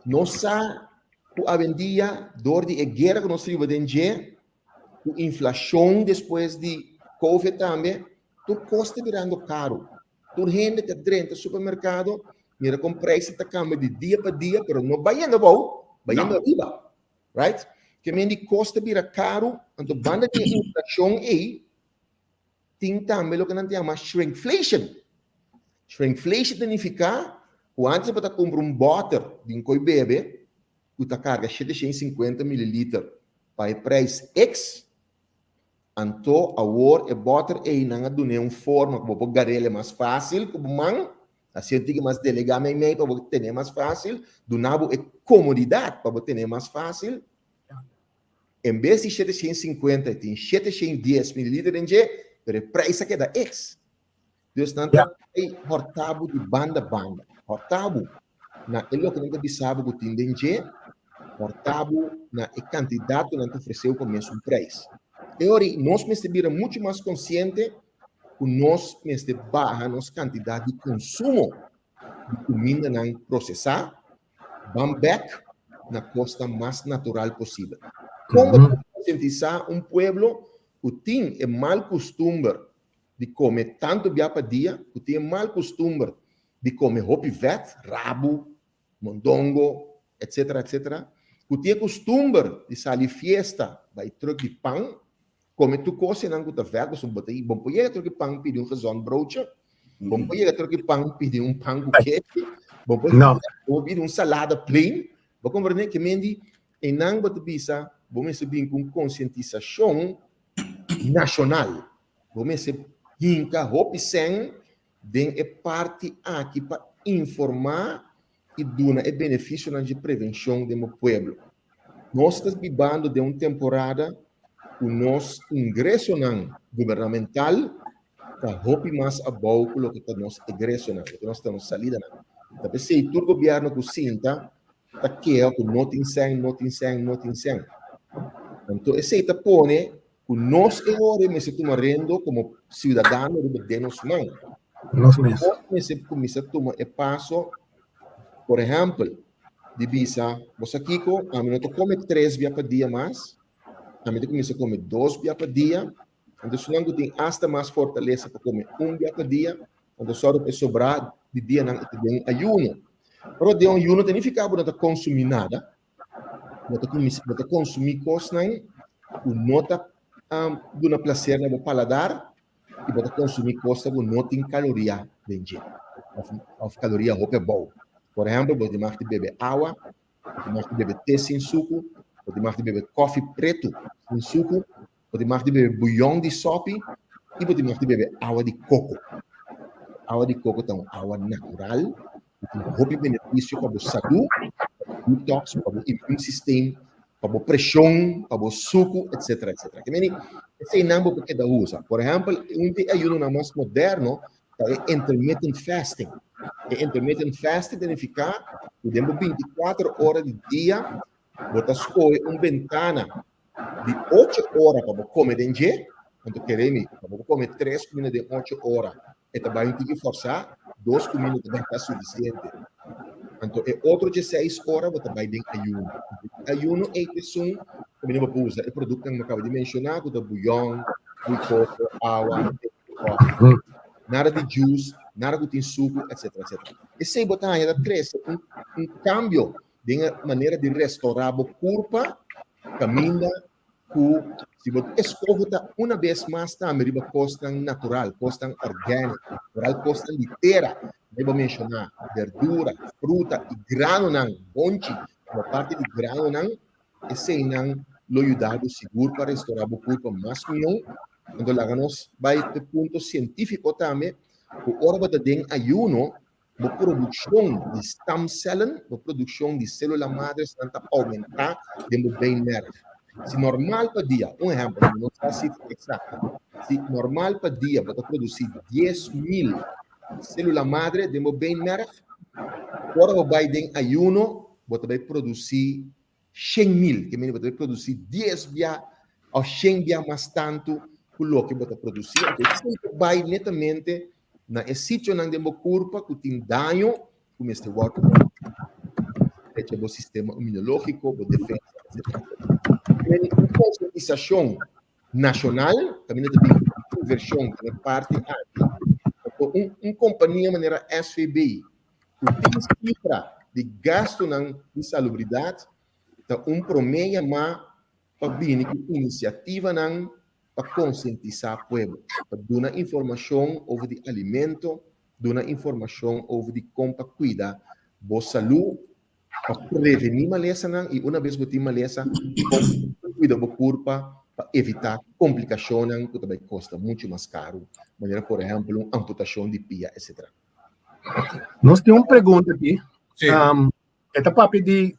Nos sa ku awendia dor di e guera ku nos ta biba den dje, ku inflashon despues di Covid tambe, tur kos ta birando karu. Tur hende ta drenta supermerkado, mira kon preis ta kambia di dia pa dia, pero no bayendo abou, bayendo ariba. Right? Ke men di kos ta bira karu, anto banda di e inflashon ei, tin tambe loke nan ta yama shrinkflation. Shrinkflation ta nifiká ku antes bo ta kumpra un bòter di un koi bebe, ku ta karga 750 mililiter pa e preis X, anto awor e bòter ei nan a dun'é un forma ku bo por gar'el mas fásil ku bo man, asina tin ki mas delegá meimei pa bo ten'é mas fásil, duna bo e komodidat pa bo ten'é mas fásil. En bes di 750 e tin 710 mililiter den dje, pero e preis a keda X. Dus nan ta bai hòrta bo di banda banda. Hòrta bo na e loke nan ta bisa bo ku tin den dje, hòrta bo na e kantidat ku nan ta ofresé bo pa mesun preis. E ora ei nos mester bira muchu mas konsiente ku nos mester baha nos kantidat di konsumo di kumindanan prosesá, ban bèk na kosnan mas natural posibel. Kon bo ta konsientisá un pueblo ku tin e mal kustumber di kome tantu bia pa dia, ku tin e mal kustumber di kome hopi vèt, rabu, mondongo, etsetera, etsetera, ku tin e kustumber di sali fiesta bai trùk di pan, kome tur kosnan ku ta vèt, pasobra bo ta bo por yega trùk di pan pidi un gezond broodje, bo por yega trùk di pan pidi un pan ku keshi, bo por bo pidi un salada plain, bo komprende? Ke men di einan bo ta bisa bo mester bin ku un konsientisashon nashonal. Bo mester hinka hopi sèn den e parti aki pa informá i duna e benefisionan dje prevenshon den bo pueblo. Nos ta bibando den un temporada ku nos ingresonan gubernamental ta hopi mas abou ku loke ta nos egresonan, loke nos ta nos salidanan. Ta p'esei tur gobièrnu ku sinta ta keha ku no tin sèn, no tin sèn, no tin sèn. Anto esei ta pone ku nos e ora mester tuma rendo komo siudadano riba den nos man. Nos mes. Nos mester kuminsá tuma e paso, por ehèmpel, di bisa, bo sa kiko, ami no ta kome tres bia pa dia mas, ami ta kuminsá kome dos bia pa dia, anto esnan ku tin asta mas fortalesa pa kome un bia pa dia, anto sòru pa e sobrá di dianan e ta den un ayuno. Pero den un ayuno ta nifiká bo no ta konsumí nada, Bo ta kuminsá, bo ta konsumí kosnan ku no ta duna plaser na bo paladar i bo ta konsumí kosnan ku no tin kaloria den dje òf òf kaloria hopi abou. Por ehèmpel, bo tin mag di bebe awa, bo tin mag di bebe te sin suku, bo tin mag di bebe kòfi pretu sin suku, Bo tin mag di bebe buyon di sopi i bo tin mag di bebe awa di koko. Awa di koko ta un awa natural ku tin hopi benefisio pa bo salú, pa bo detox, pa bo immune system, pa bo preshon, pa bo suku, etsetera, etsetera. Ke meni, eseinan bo por keda usa. Por ehèmpel, un di e ayunonan mas moderno ta e intermittent fasting. E intermittent fasting ta nifiká ku den bo 24 ora di dia bo ta skohe un bentana di ocho ora pa bo kome den dje, anto kere mi, pa bo kome tres kuminda den ocho ora, e ta bai un tiki fòrsá. Dos kuminda ta bai ta sufisiente. Anto e otro 16 ora bo ta bai den ayuno. Ayuno ei ta esun kaminda bo por usa e produktonan ku mi kaba di menshoná ku ta buyon, bui koko, awa, te, kòfi. Nada di juice, nada ku tin suku, etcetera, etcetera. Esei bo ta haña ta trese un un kambio den e manera di restorá bo kurpa kaminda ku si bo eskoho ta una bes mas tambe riba kosnan natural, kosnan organic, vooral kosnan di tera, mi bo menshoná berdura, fruta i granonan, bonchi, komo parti di granonan, eseinan lo yuda bo sigur pa restorá bo kurpa mas mihó. Anto laga nos bai te punto sientífiko tambe, ku ora bo ta den ayuno, Bo produkshon di stamcellen, bo produkshon di sélula madresnan ta oumentá den bo beenmerg. Si normal pa dia, un ehèmpel, mi no sa sifra eksakto, si normal pa dia bo ta produsí 10,000 sélula madre den bo beenmerg, ora bo bai den ayuno bo ta bai produsí 100,000, ke mende bo ta bai produsí dies bia òf shen bia mas tantu ku loke bo ta produsí. Anto esei ta bai netamente na e sitionan den bo kurpa ku tin daño ku mester wòrdu drecha bo sistema immunológiko, bo defensa, etcétera. Men un konsientisashon nashonal kaminda ta bin invershon den e parti aki. Pasobra un un kompania manera SVB ku tin sifra di gastunan di salubridat ta un promé yamá pa bini ku inisiativanan pa konsientisá pueblo, pa duna informashon over di alimento, duna informashon over di kon pa kuida bo salú, pa prevení malesanan i una bes bo tin malesa, kon pa kuida bo kurpa pa evitá komplikashonnan ku ta bai kosta muchu mas karu, manera por ehèmpel un amputashon di pia etsetera. Nos tin un pregunta aki. Sí. E ta papia di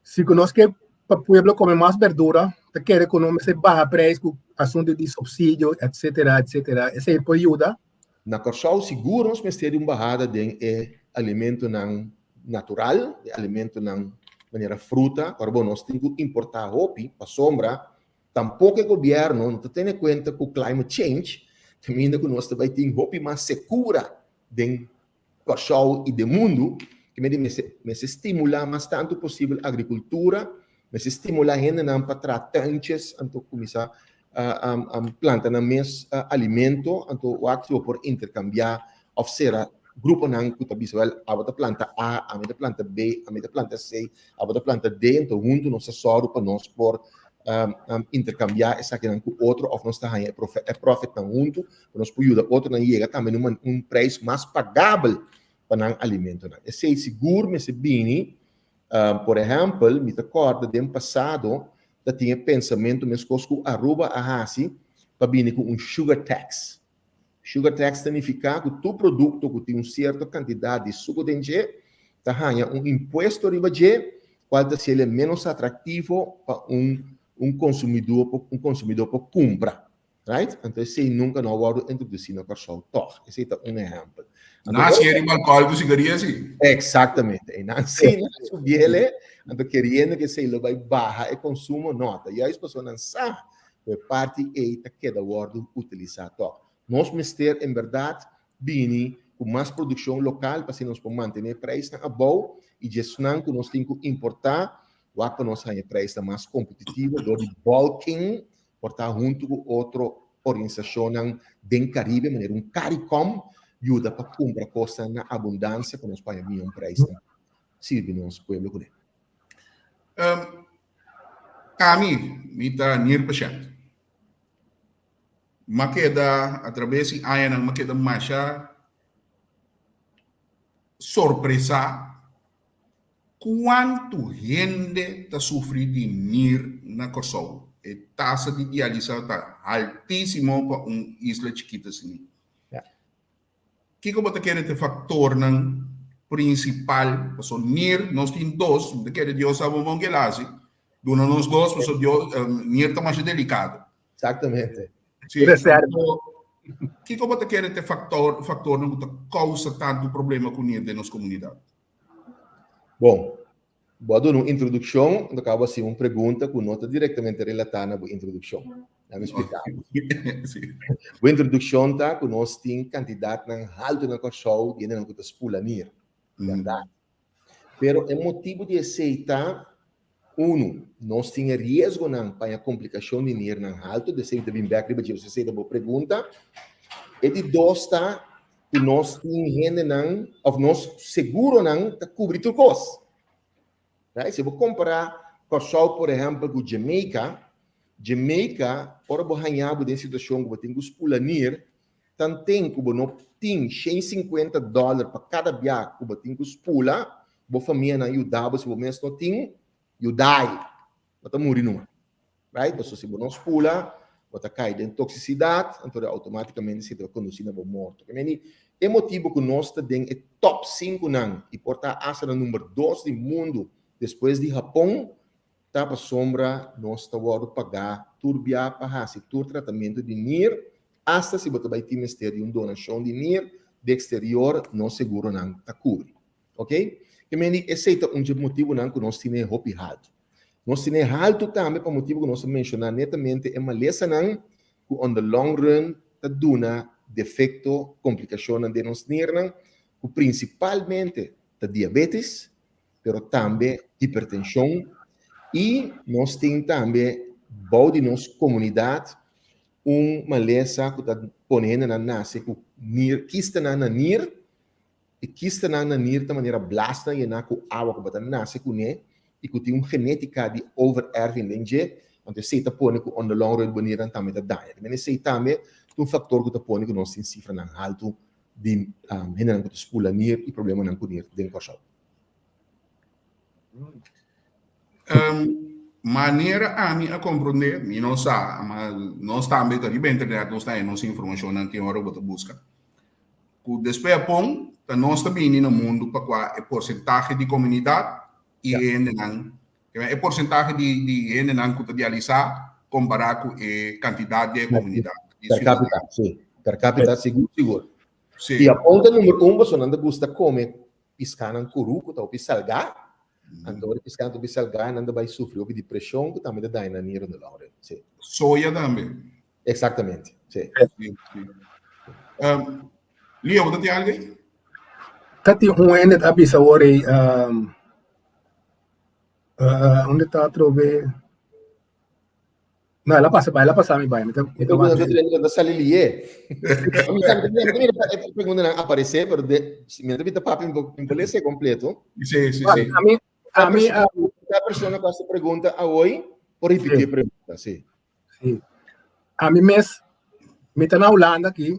si ku nos ke pa pueblo kome mas berdura, ta kere ku no mester baha preis ku asuntu di supsidio, etsetera, etsetera. Esei por yuda? Na Kòrsou sigur nos mester di un bahada den e alimentonan natural, e alimentonan manera fruta. Ora bo nos tin ku importá hopi pasobra tampoko e gobièrnu no ta tene kuenta ku climate change, kaminda ku nos ta bai tin hopi mas sekura den Kòrsou i den mundu, ke mester mester mester stimulá mas tantu posibel agrikultura, mester stimulá hendenan pa traha tuintjes, anto kuminsá planta nan mes alimento, anto wak si bo por interkambiá òf sera gruponan ku ta bisa wèl abo ta planta A, ami ta planta B, ami ta planta C, abo ta planta D, anto huntu nos ta sòru pa nos por interkambiá esakinan ku otro òf nos ta haña e profitnan huntu pa nos por yuda otronan yega tambe na un prijs mas pagabel pa nan alimentonan. Esei sigur mester bini, por ehèmpel, mi ta kòrda den pasado ta tin e pensamentu meskos ku Aruba a hasi pa bini ku un sugar tax. Sugar tax ta nifiká ku tur produkto ku tin un sierto kantidat di suku den dje ta haña un impuesto riba dje kual ta hasiel e ménos atraktivo pa un un konsumidó un konsumidó por kumpra. Right? Anto esei nunka no a wòrdu introdusí na Kòrsou tòg. Esei ta un ehèmpel. Anto Nan hasié riba alkohòl ku sigaria si. Eksaktamente. E nan si nan subiele, anto keriendo ku esei lo bai baha e konsumo, no. Ta juist pasobra nan sa ku e parti ei ta keda wòrdu utilisá tòg. Nos mester en bèrdat bini ku mas produkshon lokal pa asina nos por mantené preisnan abou i djesnan ku nos tin ku importá wak pa nos haña preisnan mas kompetitivo dor di bulking por ta huntu ku otro organisashonnan den Karibe manera un Caricom yuda pa kumpra kosnan na abundansia pa nos paña mion preisnan sirbi nos pueblo kuné. Um, ami, mi ta nierpashent. Ma keda atrabes di añanan ma keda masha sorpresá Kuantu hende ta sufri di nir na Kòrsou? E tasa di dialisa ta haltísimo pa un isla chikitu asina. Kiko bo ta kere ta e faktornan prinsipal? Pasobra nir nos tin dos, mi ta kere Dios sa bon bon ke el hasi, duna nos dos pasobra Dios nir ta masha delikado. Exactamente. Sí, kiko bo ta kere ta e faktor faktornan ku ta kousa tantu problema ku nir den nos komunidat? Bon, bo a duna un introdukshon, anto kaba hasi un pregunta ku no ta direktamente relatá na bo introdukshon. Laat me splika. Bo introdukshon ta ku nos tin kantidatnan haltu na Kòrsou di hendenan ku ta spula nir. Bèrdat. Pero e motibu di esei ta, unu, nos tin e riesgonan pa haña komplikashon di nirnan haltu, di esei mi ta bin bèk riba dje, pasobra esei ta bo pregunta. E di dos ta ku nos tin hendenan òf nos seguronan ta kubri tur kos. Right? Si bo kompará Kòrsou, por ehèmpel, ku Jamaica, Jamaica, ora bo haña bo den situashon ku bo tin ku spula nir, Tanten ku bo no tin 150 dòler pa kada bia ku bo tin ku spula, bo famianan yuda bo, si bo mes no tin, you die. Bo ta muri numa. Right? Pasobra si bo no spula, bo ta kai den toksisidat, anto outomátikamente esei ta kondusí na bo morto. Ke meni, e motibu ku nos ta den e tòp sinkunan i por ta asta na number dos di mundu despues di Hapon, Ta pasobra nos ta wòrdu pagá tur bia pa hasi tur tratamentu di nir, asta si bo ta bai tin mester di un donashon di nir di eksterior, nos seguronan ta kubri. Ok? Ke men di esei ta un dje motibunan ku nos tine hopi haltu. Nos tine haltu tambe pa motibu ku nos a menshoná netamente e malesanan ku on the long run ta duna defekto, komplikashonnan den nos nirnan, ku prinsipalmente ta diabetes, pero tambe hipertenshon i nos tin tambe bou di nos komunidat un malesa ku ta pone hendenan nase ku nir, kistanan na nir, e kistanan na nir ta manera blasnan yená ku awa ku bo ta nase kuné i ku tin un genétika di overerving den dje, anto esei ta pone ku on the long run bo nirnan tambe ta daña. Te mene esei tambe ta un faktor ku ta pone ku nos tin sifranan haltu di hendenan ku ta spula nir i problemanan ku nir den Kòrsou. Manera ami a komprondé, mi no sa, ma nos tambe ta riba internet, nos ta haña nos informashonnan tin ora bo ta buska, ku despues a pon ta nos ta bini na mundu pa kua e porsentahe di komunidat i e hendenan, e porsentahe di hendenan ku ta dialisá kompará ku e kantidat di e komunidat. Per kapita, si. Per kapita, sigur, sigur. I a pon ta number un pasobra nan ta gusta kome Piskanan kuru ku ta hopi salgá, anto ora e piskanan ta hopi salgá nan ta bai sufri hopi di preshon ku tambe ta daña nan nier in the long run. Sí. Soya tambe. Exactamente, sí. Sí, sí. Um, Leo, bo ta tin algo ei? Ta tin un hende ta bisa awor ei, um, uh, unda ta atrobe? No, el a pasa bai, el a pasa mi bai. Mi ta, mi ta Pregunta ta ta sali lié. Mi sa mi ta mira e preguntanan aparece, pero de, mi ta bita papia mi por lesa completo. Sí, sí, sí. A mi, a mi, Cada persona ku hasi pregunta awoy por repetí e pregunta, sí. Sí. A mi mes, mi ta na Hulanda aki,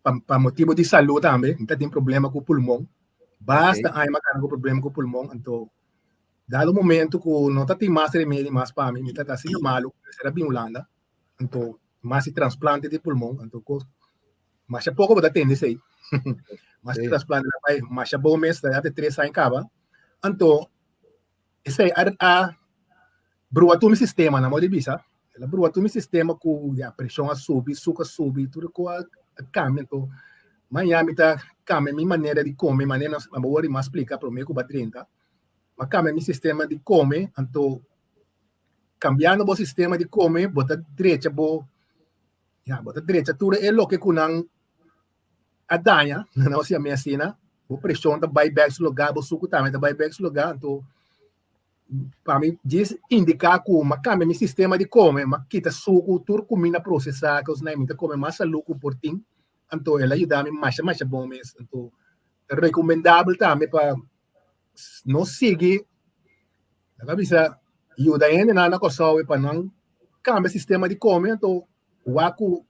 pa, pa motibo di salú tambe, mi ta tin problema ku pulmon. Basta okay. aña mi a ku problema ku pulmon, anto Dado momento ku no ta tin mas remedi mas pa mi, mi ta asina malu, mester a bin Hulanda, anto mas e transplante di pulmon, anto kos masha poko bo ta tende esei. Mas e transplante ta bai masha bon mes, ta ya te tres aña kaba. Anto esei a a brua tur mi sistema, nan modo di bisa, el a brua tur mi sistema ku ya preshon a subi, suka a subi, tur e kos a kambia. Anto maña mi ta kambia mi manera di kome, manera bo wòrdu mas splika promé ku bo a drenta. M'a kambia mi sistema di kome, anto kambiando bo sistema di kome bo ta drecha bo, ya, bo ta drecha tur e loke ku nan a daña, nan a mi asina, bo preshon ta bai bèk su lugá, bo suku tambe ta bai bèk su lugá, anto pa mi djis indiká ku m'a kambia mi sistema di kome, m'a kita suku, tur kuminda prosesá, kosnan, mi ta kome mas salú ku por tin, anto el a yuda mi masha masha bon mes, anto ta rekomendabel tambe pa nos sigui laga bisa yuda hendenan na Kòrsou pa nan kambia sistema di kome anto wak ku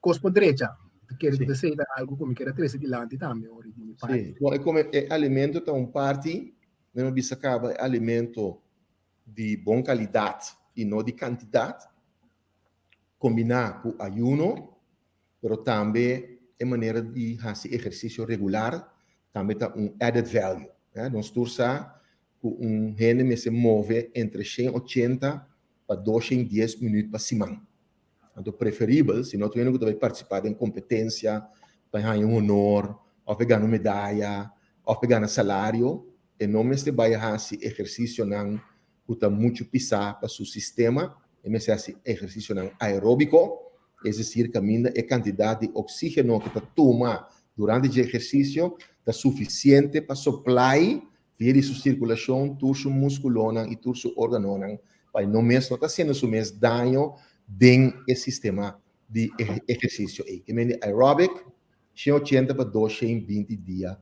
kos por drecha. Mi kere ku ta esei ta algu ku mi kere trese dilanti tambe ora di mi parti. Sí, bon e kome e alimento ta un parti, mi a bisa kaba e alimento di bon kalidat i no di kantidat kombiná ku ayuno pero tambe e manera di hasi ehersisio regular tambe ta un added value. Nos tur sa ku un hende mester move entre 180 pa 210 minüt pa siman. Anto preferibel si no ta un hende ku ta bai partisipá den kompetensia pa haña un honor òf pa gana un medaya òf pa gana salario, e no mester bai hasi ehersisionan ku ta muchu pisá pa su sistema. E mester hasi ehersisionan aeróbiko, es desir kaminda e kantidat di oksígeno ku ta tuma durante dje ehersisio ta sufisiente pa soplai via di su sirkulashon tur su múskulonan i tur su órganonan pa e no mes no ta hasiendo su mes daño den e sistema di ehersisio ei. Ke men di aerobic, 180 pa 220 dia,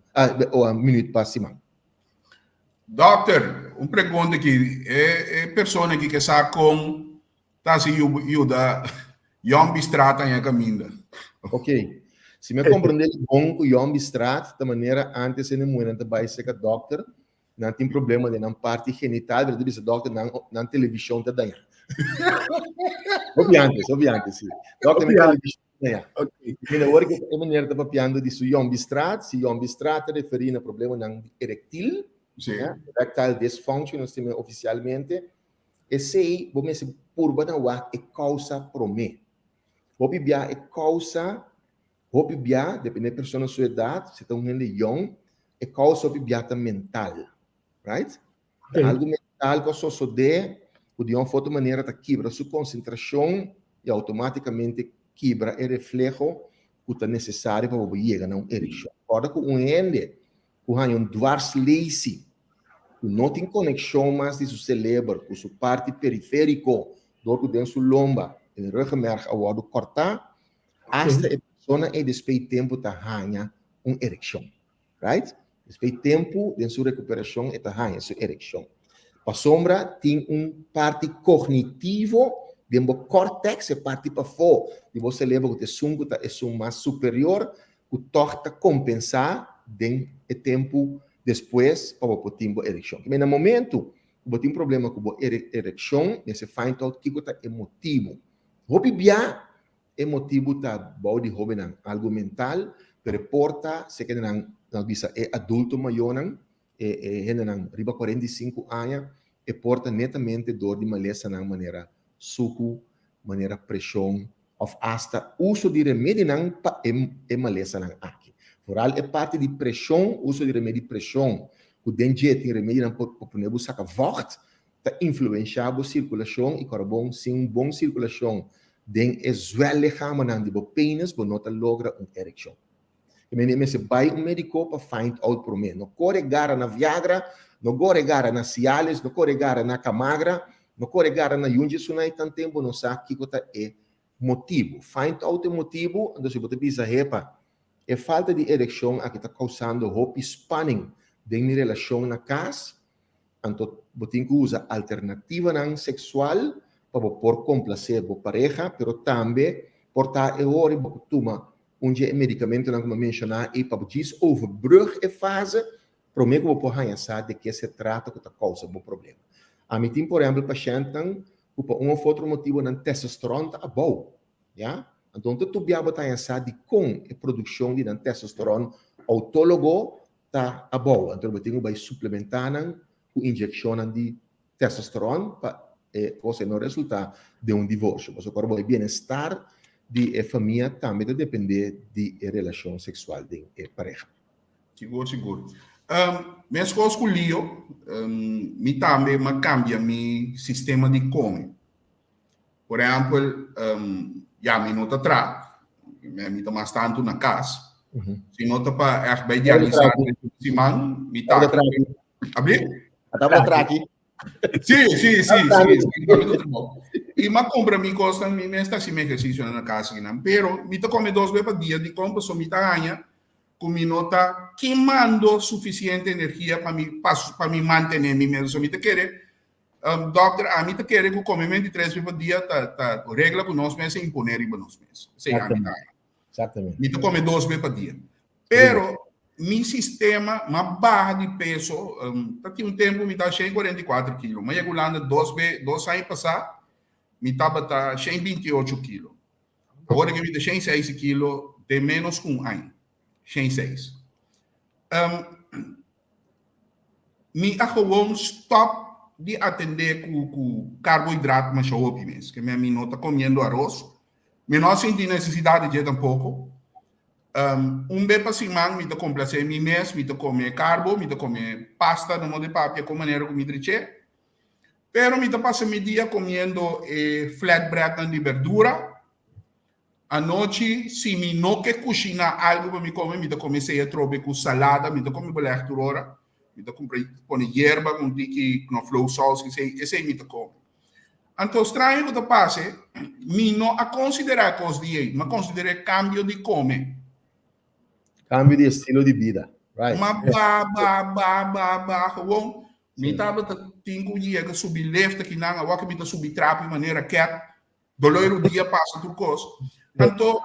minüt pa siman. Dokter, un pregunta aki. E e persona aki ke sa kon ta hasi yuda Yombi Straat haña kaminda. Ok. Si mi a komprendé bon ku Yombi Straat ta manera antes hende muhénan ta bai serka dòkter, nan tin problema den nan parti genital, pero ta bisa dòkter nan nan televishon ta dañá. Hopi antes, hopi antes, si. Dòkter, mi televishon Ja. Okay. Mira, awor que e meneer ta papiando di su Jombistraat, si Jombistraat ta referí na problemanan erectil, Sí. ja, erectile dysfunction, nos tin oficialmente, esei bo mester purba na wak e causa promé. Hopi bia e causa, hopi bia, depende e persona su edad, si ta un hende yong, e causa hopi bia ta mental, right? Okay. Algo mental ku a sosodé ku di un of otro manera ta kibra su konsentrashon i outomátikamente kibra e refleho ku ta nesesario pa bo por yega na un erekshon. Kòrda ku un hende ku haña un dwarslaesie, ku no tin konekshon mas di su seleber ku su parti perifériko dor ku den su lomba e ruggenmerg a wòrdu kòrtá, asta e persona ei despues tempu ta haña un erekshon. Right? Despues tempu den su rekuperashon e ta haña su erekshon. Pasobra tin un parti kognitivo den bo kòrtèks, e parti pafó di bo selebro ku ta esun ku ta esun mas superior, ku tòg ta kompensá den e tempu despues pa bo por tin bo erekshon. Kibé na momentu ku bo tin problema ku bo erekshon, mester find out kiko ta e motibu. Hopi bia E motibu ta bou di hóbennan algu mental, pero e por ta seke nan nan bisa e adulto mayornan, e e hendenan riba 45 aña, e por ta netamente dor di malesanan manera suku, manera preshon òf asta uso di remedinan pa e e malesanan aki. Foral e parti di preshon, uso di remedi preshon ku den dje tin remedinan pa pa pone bo saka vògt, ta influenshá bo sirkulashon i kòrabon sin un bon sirkulashon den e zwellichamannan di bo penis bo no ta logra un erekshon. E mende mester bai un mediko pa find out promé. No kore gara na Viagra, no gore gara na Cialis, no kore gara na Kamagra, no kore gara na Yunji Sunai tanten bo no sa kiko ta e motibu. Find out e motibu, anto si bo ta bisa hepa e falta di erekshon aki ta kousando hopi spanning den mi relashon na kas, Anto bo tin ku usa alternativanan seksual pa bo por komplasé bo pareha, pero tambe por ta e ora bo ku tuma un dje e medikamentonan ku mi a menshoná ei pa bo djis overbrug e fase promé ku bo por haña sa de ke se trata ku ta kousa bo problema. Ami tin por ehèmpel pashèntnan ku pa un òf otro motibu nan testosteron ta abou, ya. Anto no ta tur bia bo ta haña sa dikon e produkshon di nan testosteron outólogo ta abou, anto bo tin ku bai suplementá nan ku inyekshonnan di testosteron pa e kos ei no resultá den un divorsio. Pasobra ora bo e bienestar di e famia tambe ta dependé di e relashon seksual den e pareha. Sigur, sigur. Meskos ku Leo, mi tambe m'a kambia mi sistema di kome. Por ehèmpel, ya mi no ta traha, mi ta mas tantu na kas. Si no ta pa ègt bai dialisá siman, mi ta. Abri? Tabata traha aki. Sí, sí, sí, sí. I m'a kumpra mi kosnan, mi mes ta hasi mi ehersisionan na kas akinan. Pero mi ta kome dos be pa dia, dikon? Pasobra mi ta haña ku mi no ta kemando sufisiente energia pa mi pa mi mantené mi mes. So mi ta kere Dokter, ami ta kere ku komementu di tres be pa dia ta ta regla ku nos mes a imponé riba nos mes. Esei ami ta haña. Exactamente. Mi ta kome dos be pa dia. Pero mi sistema m'a baha di peso, ta tin un tempu mi ta 144 kilo. M'a yega Hulanda dos be, dos aña pasá, mi tabata 128 kilo. Awor aki mi ta 106 kilo den ménos ku un aña. 106. Mi a gewoon stop di atendé ku ku karbohidrato masha hopi mes. Ke mi no ta komiendo aros. Mi no a sinti nesesidat di dje tampoko. Un be pa siman mi ta komplasé mi mes, mi ta kome karbo, mi ta kome pasta, no mos di papia kon manera ku mi drich'é. Pero mi ta pasa mi dia komiendo e flatbreadnan di berdura. Anochi, si mi no ke kushiná algu pa mi kome, mi ta kome esei atrobe ku salada. Mi ta kome beleg tur ora. Mi ta kumpra pone yerba ku un tiki knoflooksaus, esei, esei mi ta kome. Anto straño ku ta pase, mi no a konsiderá e kos di ei. Mi a konsiderá e kambio di kome. Kambio di estilo di bida, right. Ma ba, ba, ba, ba, ba, gewoon. Mi tabata tin ku yega subi lift akinan, awor ku mi ta subi trapi manera ket. Dolor rudia pasa tur kos. Anto,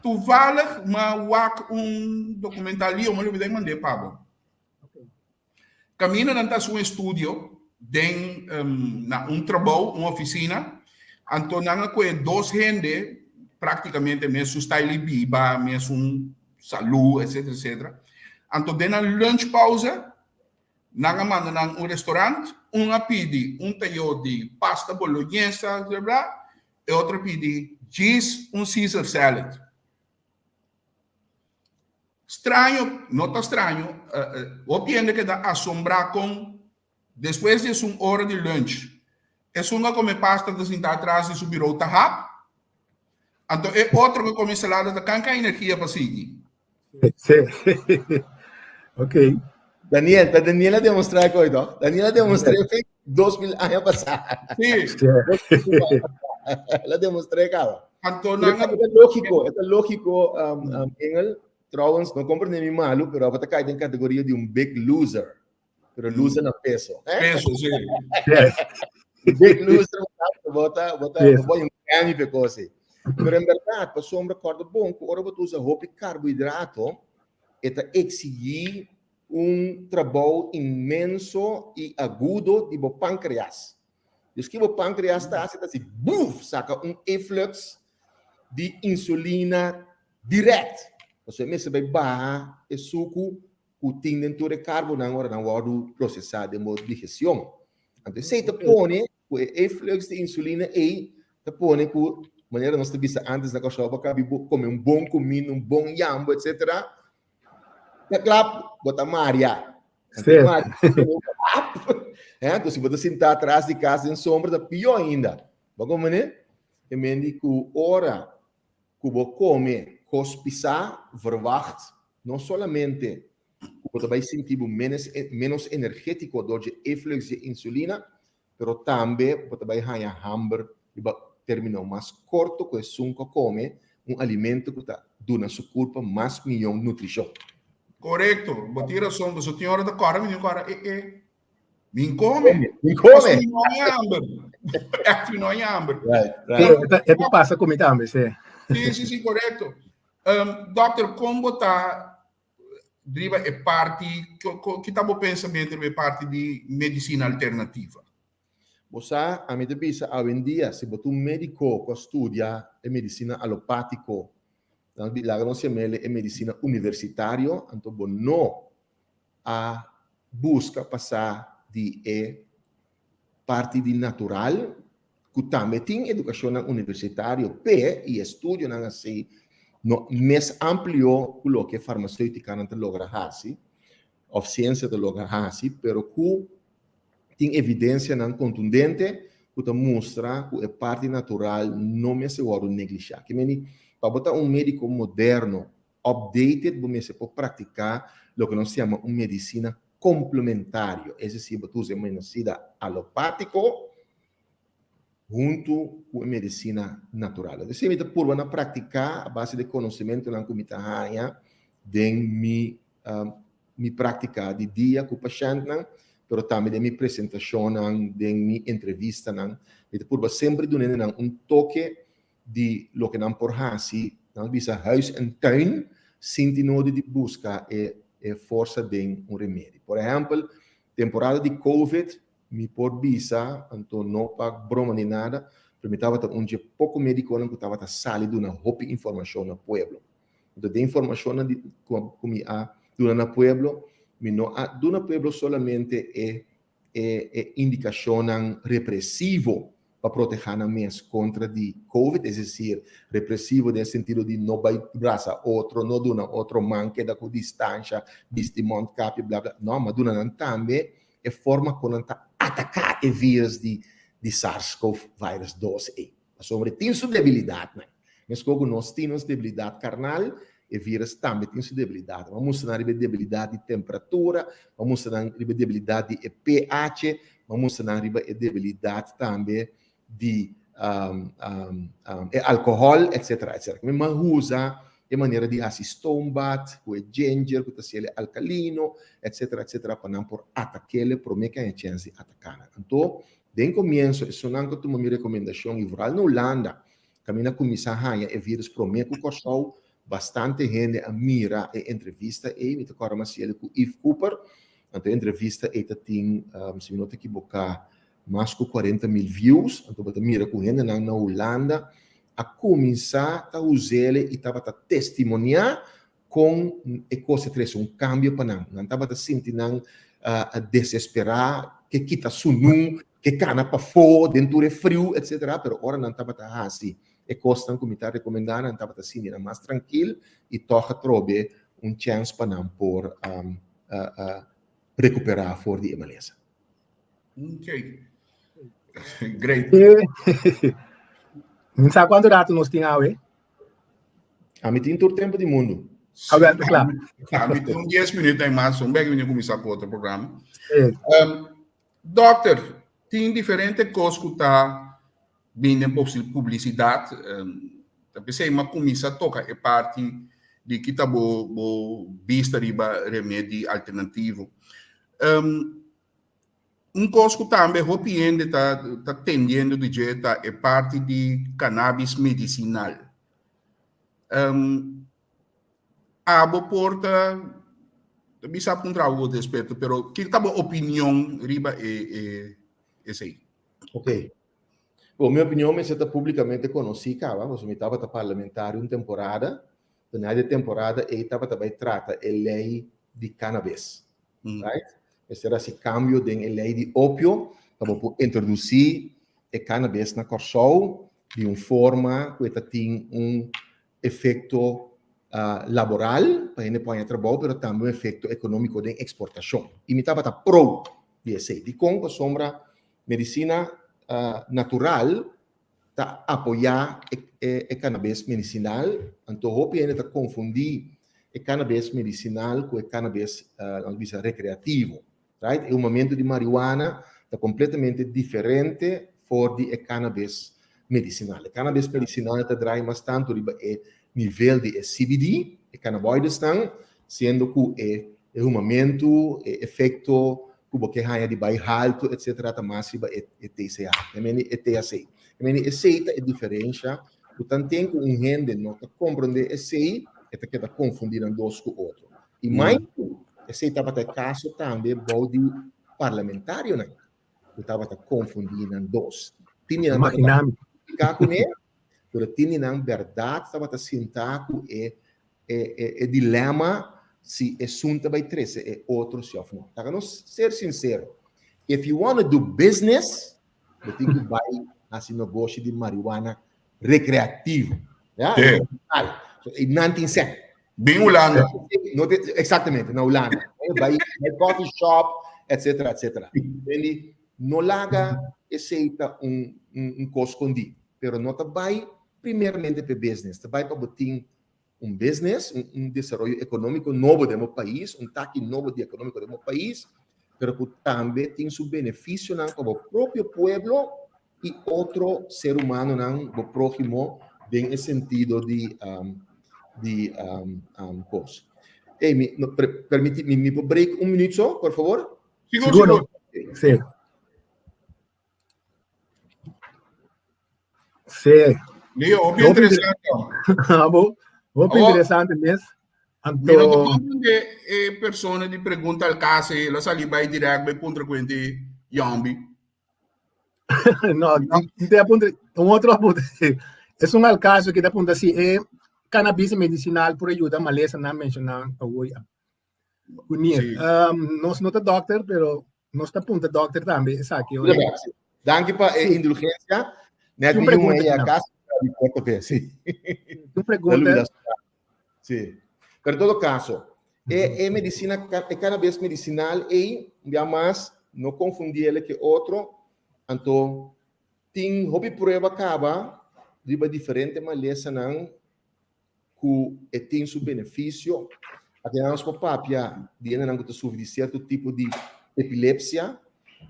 toevallig m'a wak un documental di, mi lubida mand'é pa bo. Kaminda nan ta hasi un estudio den na un trabou, un oficina, anto nan a kohe dos hende prácticamente mesun style di biba, mesun salú, etcetera, etcetera. Anto den nan lunchpauze Nan a manda nan un restaurant, un a pidi un tayo di pasta bolognesa, bla bla, e otro a pidi djis un Caesar salad. Straño, no ta straño, hopi hende keda asombrá kon despues di esun ora di lunch, esun a kome pasta ta sinta atras di su birou ta hap, anto e otro ku a kome salada ta kanka energia pa sigui. Sí. Ok. Daniel, ta Daniel a demostrá e koi, toch? Daniel a demostrá e 2000 aña pasá. Sí. El a demostrá kaba. Anto Pero nan a e ta lógico, e ta lógico, um, Engel, trouwens, no comprende mi malu, pero abo ta kai den categoria di un big loser. Pero loser na peso. Eh? Peso, sí. Big loser, bota, bota, Peso. bota un cambio pe cosa. Pero en verdad, pasobra corda bon, cu ora bo ta usa hopi carbohidrato, e ta exigí un trabou inmenso y agudo di bo pancreas. Dus ki bo pancreas ta haci, ta haci buf, saca un efflux di insulina direct. Pasobra e mester bay baha e sucu ku tin den tur e karbonan ora nan wòrdu prosesá den bo digestion. Anto esei ta pone ku e eflux di insulina ei ta pone ku manera nos ta bisa antes na Kòrsou bo kabi bo kome un bon kuminda, un bon yambo etsetera, ta klap bo ta maria. Anto Sí. maria eh, anto si bo ta sintá atras di kas den sombra ta pió ainda. Bo komprendé? E men di ku ora ku bo kome kos pisá, verwacht no solamente ku bo ta bai sinti bo menes ménos energétiko dor dje eflux dje insulina, pero tambe bo ta bai haña hamber riba término mas korto ku esun ku a kome un alimento ku ta duna su kurpa mas mion nutrishon. Korekto, bo tin rason, pasobra tin ora ta kòrda mi tin kòrda e e Min come. Min come. Mi no hay hamber. Echt, mi no hay hamber. Right, right. E ta pasa cu mi tambe, sí. Sí, sí, sí, correcto. Um, dokter, con bo ta riba e parti, ki ta bo pensamento riba e parti di medicina alternativa? Bo sa, ami ta bisa awendia, si bo ta un médico cu a studia e medicina alopático, nan di laga nos yam'el e medicina universitario, anto bo no a buska pa sa di e parti di natural ku tambe tin edukashonnan universitario p'e i estudionan asi no mes amplio ku loke farmaseutikanan ta logra hasi òf siensia ta logra hasi pero ku tin evidensianan kontundente ku ta mustra ku e parti natural no mester wòrdu neglishá. Ke meni pa bo ta un médiko moderno updated bo mester por praktiká loke nos yama un medisina komplementario, es desir bo ta usa e medisina alopátiko huntu ku e medisina natural. Esei mi ta purba na praktiká a base di e konosementunan ku mi ta haña den mi mi práktika di dia ku pashèntnan, pero tambe den mi presentashonnan, den mi entrevistanan. Mi ta purba semper duna nan un toke di loke nan por hasi, nan bisa huis en tuin, sin tin nodi di buska e e forsa den un remedi. Por ehèmpel, temporada di Covid, mi por bisa, anto no pa broma ni nada, pero mi tabata un dje poko medikonan ku tabata sali duna hopi informashon na pueblo. Anto den informashonnan di ku ku mi a duna na pueblo, mi no a duna pueblo solamente e e e indikashonnan represivo pa protehá nan mes kontra di Covid, es desir, represivo den sentido di no bai brasa otro, no duna otro man, keda ku distansha, bisti mondkapje, bla bla. No, m'a duna nan tambe e forma kon nan ta. ataká e virus di di SARS-CoV virus 2 ei. Pasobra e tin su debilidatnan. Meskos ku nos tin nos debilidat karnal, e virus tambe tin su debilidat. Bo a mustra nan riba e debilidat di temperatura, bo a mustra nan riba e debilidat di e pH, bo a mustra nan riba e debilidat tambe di e alkohòl, etsetera, etsetera. Mi a usa e manera di hasi stoombad ku e ginger ku ta hasiel e alkalino, etsetera, etsetera, pa nan por atak'el promé ku haña chèns di ataká nan. Anto, den komienso esunnan ku tuma mi rekomendashon, i vooral na Hulanda, kaminda kuminsá haña e vírus promé ku Kòrsou, bastante hende a mira e entrevista ei. Mi ta kòrda mi a hasiel ku Yves Cooper. Anto e entrevista ei ta tin, si mi no ta ekiboká, mas ku 40.000 views, anto bo ta mira ku hendenan na Hulanda a kuminsá ta us'el i tabata testimoniá kon e kos a trese un kambio pa nan. Nan tabata sinti nan desesperá, ke kita sunú, ke kana pafó den tur e friu, etsetera, pero ora nan tabata hasi e kosnan ku mi ta rekomendá nan tabata sinti nan mas trankil i tòg atrobe un chèns pa nan por rekuperá for di e malesa. Ok. Great. Mi sa kuantu rato nos tin awe? Ami tin tur tempo di mundu. A wel, ta kla. Ami tin un 10 minuut en mas, un bek mi kuminsá ku otro programa. Eh. Dokter, tin diferente kos ku ta bin den publisidat. Ta p'esei mi a kuminsá toka e parti di kita bo bo bista riba remedi alternativo. Un kos ku tambe hopi hende ta ta tendiendo di dje ta e parti di cannabis medisinal. Abo por ta ta bisa puntra abo bo ta eksperto, pero kiko ta bo opinion riba e e esei? Ok. Bo, mi opinion mester ta publikamente konosí kaba, pasobra mi tabata parlamentario un temporada, na e temporada ei tabata bai trata e lei di cannabis. Right? Mester hasi kambio den e lei di opio pa bo por introdusí e cannabis na Kòrsou di un forma ku e ta tin un efekto laboral pa hende por haña trabou pero tambe un efekto ekonómiko den eksportashon. I mi tabata pro di esei. Dikon? Pasobra medisina natural ta apoyá e cannabis medicinal, anto hopi hende ta confundí e cannabis medicinal cu e cannabis laat bisa recreativo, right? E humamento di marihuana ta completamente diferente for di e cannabis medicinal. E cannabis medicinal ta draai mas tanto riba e nivel di e CBD, e cannaboidesnan, siendo cu e humamento, e efecto ku bo ke haña di bai haltu etsetera ta mas riba e e TCA, e meni e THC. E meni esei ta e diferensha ku tanten ku un hende no ta komprondé esei, e ta keda konfundí nan dos ku otro. I mai ku esei tabata e kaso tambe bou di parlamentarionan ku tabata konfundí nan dos. Tin di nan tabata identifiká kuné, pero tin di nan bèrdat tabata sinta ku e e e e dilema si esun ta bai trece e otro si of no. Laga nos ser sincero, if you wanna do business, bo tin cu bai haci negoshi di marihuana recreativo. Ya? Sí. So, e nan tin sen. Bin Hulanda. No te, exactamente, na Hulanda. Bai, bai coffee shop, etcetera, etcetera. Entendí? No laga esei ta un, un, un cos scondí, pero no ta bai primeramente pe business, ta bai pa bo tin un business, un, un desaroyo económico nobo den bo pais, un taki nobo di económico den bo pais, pero ku tambe tin su beneficionan pa bo propio pueblo y otro ser humanonan, bo prójimo, den e sentido di, um, di um, um, kos. Hey, mi, no, per, permiti, mi, mi por break un minuut so, por favor? Sigur, sigur. Sí. Sí. Leo, hopi interesante. Abo, hopi interesante mes. Anto... Mi no ta comprende e persona di pregunta al caso e lo sali bai direct bai puntra cuente yombi. No, te apunta, un otro apunta. Es un al caso que te apunta si e cannabis medicinal por ayuda malesa na menciona hoy. Kunie. Um, nos no ta dokter, pero nos ta punta dokter tambe esaki. Ora. Danki pa e indulgencia. Net mi jongen a casa di Puerto Pe, sí. Un pregunta. Sí. Pero en todo caso, e, e medicina, e cannabis medicinal ei, ya mas, No konfundiele ku otro. Anto tin hopi prueba kaba riba diferente malesanan ku e tin su benefisio. Aki nos por papia di hendenan ku ta sufri di sierto tipo di epilepsia,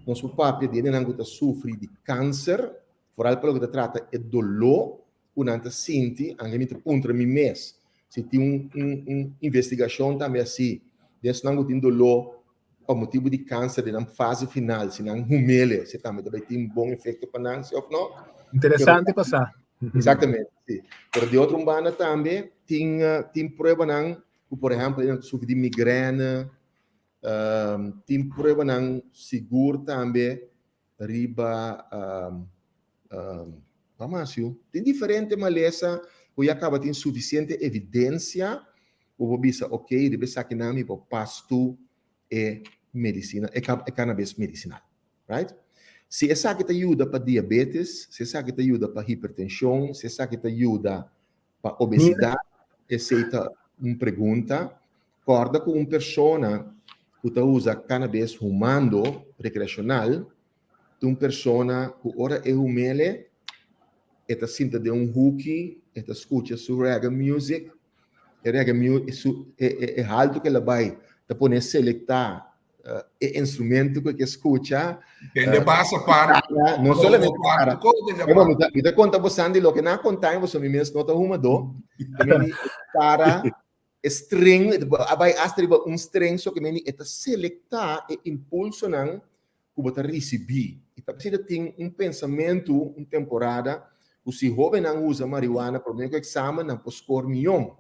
nos por papia di hendenan ku ta sufri di kanser, foral pa loke ta trata e doló ku nan ta sinti. Anke mi ta puntra mi mes si tin un un un investigashon tambe asi den esnan ku tin doló pa motibu di kanser den nan fase final, si nan humele, si tambe ta bai tin bon efekto pa nan, si òf no. Interesante pa sa. Exactamente, sí. Pero di otro banda tambe tin tin pruebanan ku por ehempel nan ta sufri di migrène, tin pruebanan sigur tambe riba Masiu, tin diferente malesa ku ya kaba tin sufisiente evidensia ku bo bisa ok riba esakinan mi por pas tu e medisina e cannabis medisinal. Right? Si esaki ta yuda pa diabetes, si esaki ta yuda pa hipertenshon, si esaki ta yuda pa obesidat, esei ta un pregunta. Kòrda ku un persona ku ta usa cannabis humando rekreashonal ta un persona ku ora e humele e ta sinta den un huki, e ta skucha su reggae music, e reggae music, su, e, e, e haltu ku el a bai ta pone selektá e instrumento ku ke skucha. Tende basa para. No solamente para. Pero mi ta konta bosan di loke nan a konta mi, boso mi mes no ta humadó. Para e string, a bai hasta riba un string, so ke meni e ta selektá e impulsonan ku bo ta risibí. I ta p'esei ta tin un pensamentu un temporada ku si hóbennan usa marihuana promé ku eksamen nan por skor mion.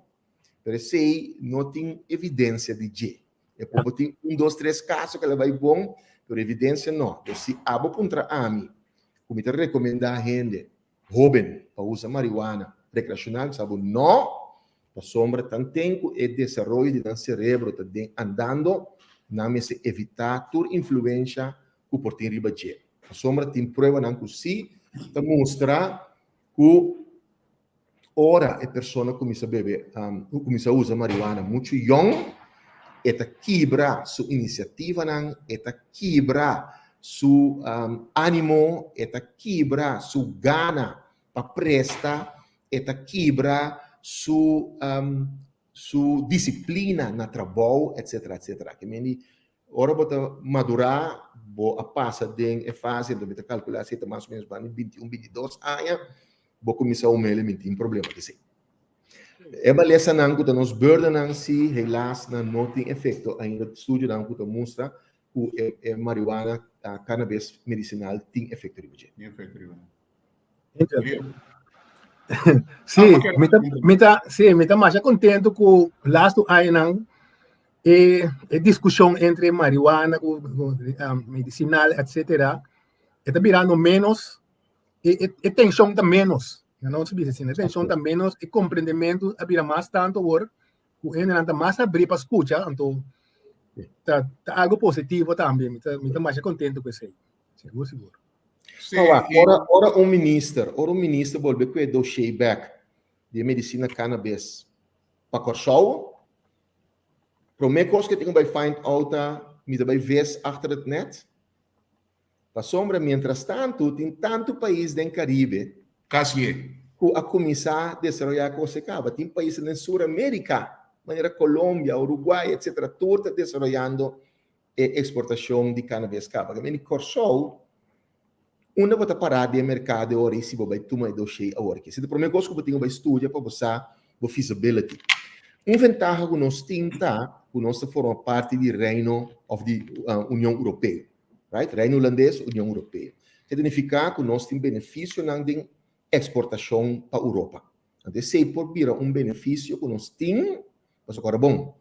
Pero esei no tin evidensia di dje. E por bo tin un, dos, tres kaso ku el a bai bon, pero evidensia no. Pues si abo puntra ami, ku mi ta rekomendá hende hóben pa usa marihuana rekreashonal, mi sa bo no, pasobra tanten ku e desaroyo di nan serebro ta den andando, nan mester evitá tur influensha ku por tin riba dje. Pasobra tin pruebanan ku sí ta mustra ku Ora e persona kuminsá bebe, kuminsá usa marihuana muchu yòn, e ta kibra su inisiativanan, e ta kibra su ánimo, e ta kibra su gana pa presta, e ta kibra su su disiplina na trabou, etcetera, etcetera. Ke mende ora bo ta madurá, bo a pasa den e fase, mi ta kalkulá si ta mas o ménos banda di binti un, binti dos aña, bo kuminsá humele mi tin problema ku esei. E malesanan ku ta nos burdennan si helaas nan no tin efekto ainda studionan ku ta mustra ku e e marihuana cannabis medisinal tin efekto riba dje. Tin efekto riba dje. Sí, mi ta, mi ta, sí, mi ta masha contento ku laatste añanan e, e discusion entre marihuana ku, ku um, medicinal, etcétera, e ta birando menos e, e, e tension ta menos. Ya no se bisa asina, e tension ta menos, e comprendimento a bira mas tanto awor, ku hendenan ta mas abrí pa skucha, anto ta, ta algo positivo tambe. Mi ta, mi ta masha contento ku esei. Sigur, sigur. Sí, No, wak, i- ora, ora un minister, ora un minister bolbe ku e dossier bek di e medisina cannabis pa Kòrsou, promé kos ku e tin ku bai find out ta, mi ta bai vis achter het net? Pasobra mientrastantu tin tantu pais den Karibe Kasié. ku a kuminsá desaroyá kos e kaba. Tin paisnan den Sur Amérika, manera Colombia, Uruguay, etcétera, tur ta desaroyando e eksportashon di kanabes kaba. Ke meni Kòrsou, unda bo ta pará den e merkado e ora ei si bo bai tuma e doshé awor aki? Esei ta e promé kos ku bo tin ku bai studia pa bo sa bo feasibility. Un ventaha ku nos tin ta ku nos ta forma parti di Reino òf di Union Europeo. Right? Reino Hulandes, Union Europeo. Esei ta nifiká ku nos tin benefisionan den eksportashon pa Europa. Anto esei por bira un benefisio ku nos tin, pasobra kòrda bon,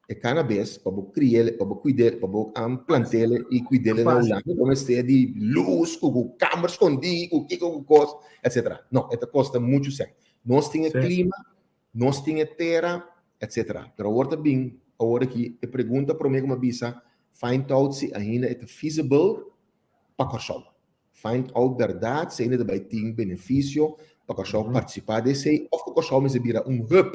e kanabes pa bo kri'el, pa bo kuid'el, pa bo plant'el i kuid'el na Hulanda, bo mester di lus, ku ku kamber skondí, ku kiko ku kos, etsetera. No, e ta kosta muchu sèn. Nos tin e klima, Nos tin e tera, etc. Pero awor ta bin awor aki e pregunta prome ku mi a bisa, find out si ainda e ta feasible pa Kòrsou. Find out bèrdat si ainda ta bai tin benefisio pa Kòrsou partisipá den esei òf ku Kòrsou mester bira un hub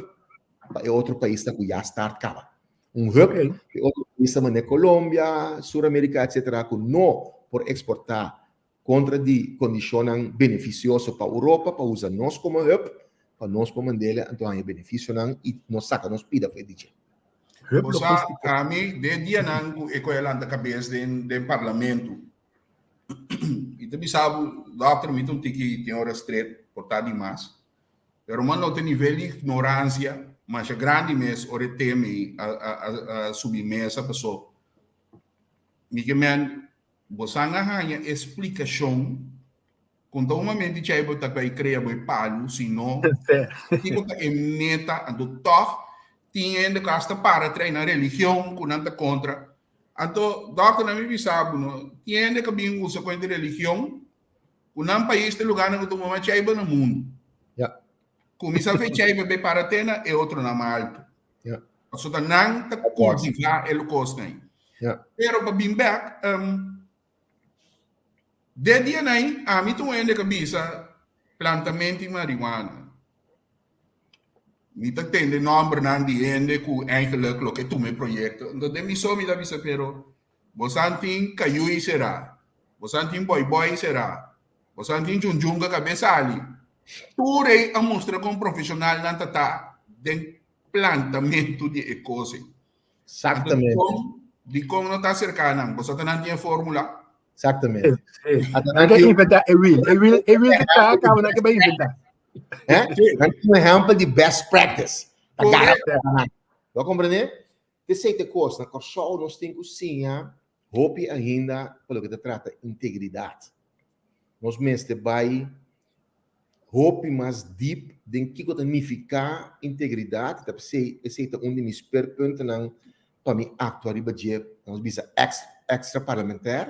pa e otro paisnan ku ya start kaba. Un hub di otro pais manera Colombia, Sur America etc. Ku no por eksportá kontra di kondishonnan benefisioso pa Europa pa usa nos komo hub pa nos por mand'el anto haña benefisionan i nos saka nos pida for e diche. Hub Bo sa, logístiko. ami den dianan ku e koe a lanta kabes den den parlamento i ta bisa bo, dòkter mi ta un tiki tin ora stret por ta dimas. Pero man no ta nivel di ignorancia masha grandi mes ora e tema ei a a a subi mesa paso mi ke men bosan a haña e splicacion con ta un momento chai bo ta bay crea bo e palu sino kico ta e meta anto tog tin hende cu hasta para trae nan religion cu nan ta contra anto dokter nan mi bisa bo no tin hende cu a bin usa cuenta religion Ku nan pais ta e lugarnan ku ta mama chaiba na mundu. Ja. Kuminsá fe chaiba be para te na e otronan mas altu. Ja. Pasobra nan ta kultivá e kosnan ei. Ja. Pero pa bin bèk, um, de dianan ei, ami ta un hende ku a bisa plantamentu di marihuana. Mi ta tende nòmbernan di hende ku eigenlijk loke tuma e proyekto. Enton den mi so mi ta bisa pero Bosan tin kayui será. Bosan tin boiboi será. Bosan tin chunchun ka kabes sali. Tur ei a mustra kon profeshonal nan ta ta den plantamentu di e kos ei. Exactamente. Dikon no ta aserká nan? Boso ta nan tin e fórmula? Exactamente. Sí. Nan ke inventá e wiel. E wiel, e wiel ke ta kaba nan ke bai inventá. Eh? Nan tin un ehèmpel di best practice. Ta gara. Bo a komprendé? P'esei ta e kos, na Kòrsou nos tin ku siña hopi ainda pa loke ta trata integridat. Nos mester bai hopi mas dip den kiko ta nifiká integridat, ta p'esei esei ta un di mi speerpuntennan pa mi aktua riba dje, nos bisa extra parlementair,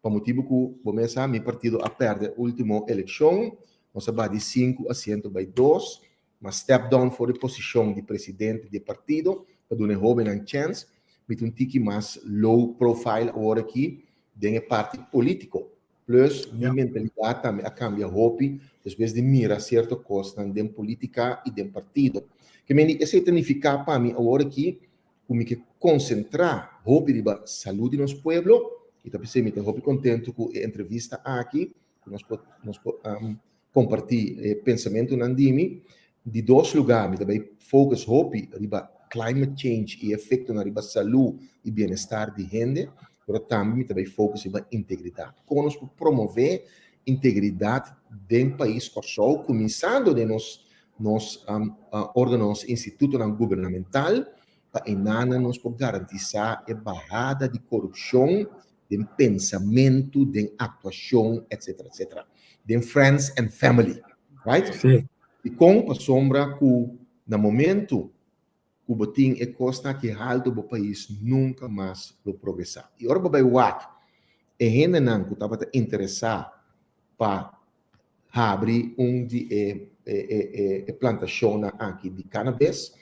pa motibu ku bo mes sa mi partido a pèrdè último elekshon, nos a baha di sinku asiento bai dos, M'a step down for di posishon di presidente di e partido pa duna e hóbennan chèns. Mi ta un tiki mas low profile awor aki den e parti polítiko. Plus mi mentalidat tambe a kambia hopi despues di mira sierto kosnan den polítika i den partido. Ke mende esei ta nifiká pa mi awor aki ku mi ke konsentrá hopi riba salú di nos pueblo i ta p'esei mi ta hopi kontentu ku e entrevista aki ku nos por nos por kompartí e pensamentunan di mi. Di dos lugá mi ta bai focus hopi riba climate change i efektonan riba salú i bienestar di hende, pero tambe mi ta bai focus riba integridat. Kon nos por promové integridat den pais Kòrsou, kuminsando den nos nos órganonan, institutonan gubernamental, pa enanan nos por garantisá e bahada di korupshon den pensamentu, den aktuashon, etcetera, etcetera. Den friends and family, right? Sí. Dikon? Pasobra ku na momentu ku bo tin e kosnan aki haltu bo pais nunka mas lo progresá. I ora bo bai wak e hendenan ku tabata interesá pa habri un di e e plantashonnan aki di cannabis,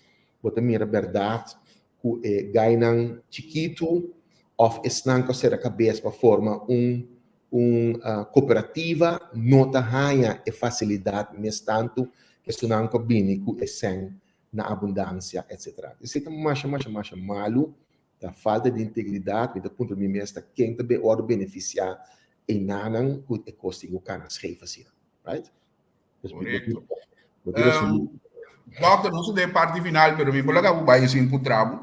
bo ta mira bèrdat ku e gainan chikitu òf esnan ku a sera kabes pa forma un un kooperativa no ta haña e fasilidat mes tantu ku esunnan ku a bini ku e sèn na abundansia etsetera. Esei ta masha masha masha malu, ta falta di integridat, mi ta puntra mi mes ta ken ta wòrdu benefisiá enanan ku e kos tin ku kana scheef asina, right? Correcto. Um, Doctor, nos den parte final, pero mi por laga bo bai sin puntra bo.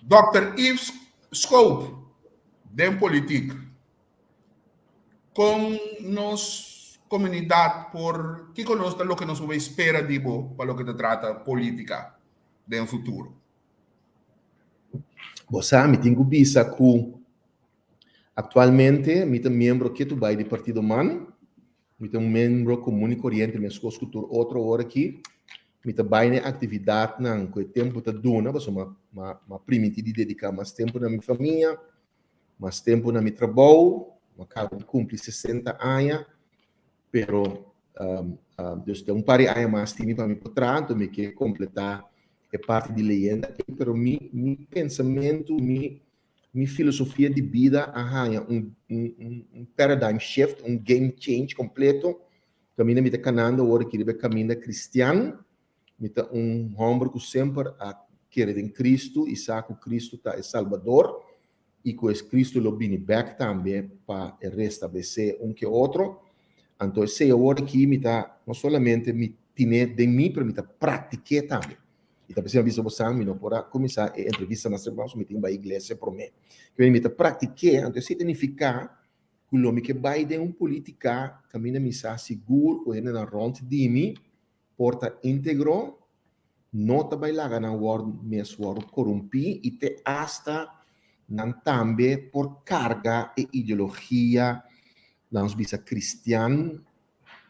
Doctor Yves Schoop, den politiek. Con nos comunidad por, kiko nos ta loke nos por espera di bo pa loke ta trata politica den futuro? Bo sa, mi tin ku bisa ku Aktualmente mi ta miembro ketu bai di Partido man. Mi ta un miembro komun i koriente meskos ku tur otro ora aki. Mi ta bai na e aktividatnan ku e tempu ta duna pasobra mi a primintí di dediká mas tempu na mi famia, mas tempu na mi trabou. Mi a kaba di kumpli 60 aña, pero dus den un par di aña mas tin mi pa mi por traha, anto mi ke kompletá e parti di leyenda aki. Pero mi pensamentu, mi Mi filosofia di bida a haña un un paradigm shift, un game change kompleto. Kaminda mi ta kanando awor aki riba e kaminda kristian. Mi ta un hòmber ku semper a kere den Kristu i sa ku Kristu ta e Salbador i ku es Kristu lo bini bèk tambe pa e restablesé un ke otro. Anto esei awor aki mi ta no solamente mi tine den mi, pero mi ta praktik'é tambe. I ta p'esei mi a bisa bosan mi no por a kuminsá e entrevista mas temprano, pasobra mi tin bai iglesia promé. Kibera mi ta praktik'é, anto esei ta nifiká ku lo mi ke bai den un polítika kaminda mi sa sigur ku hendenan rònt di mi por ta íntegro, no ta bai laga nan wòrdu mes wòrdu korumpí i te asta nan tambe por karga e ideologia, laga nos bisa kristian,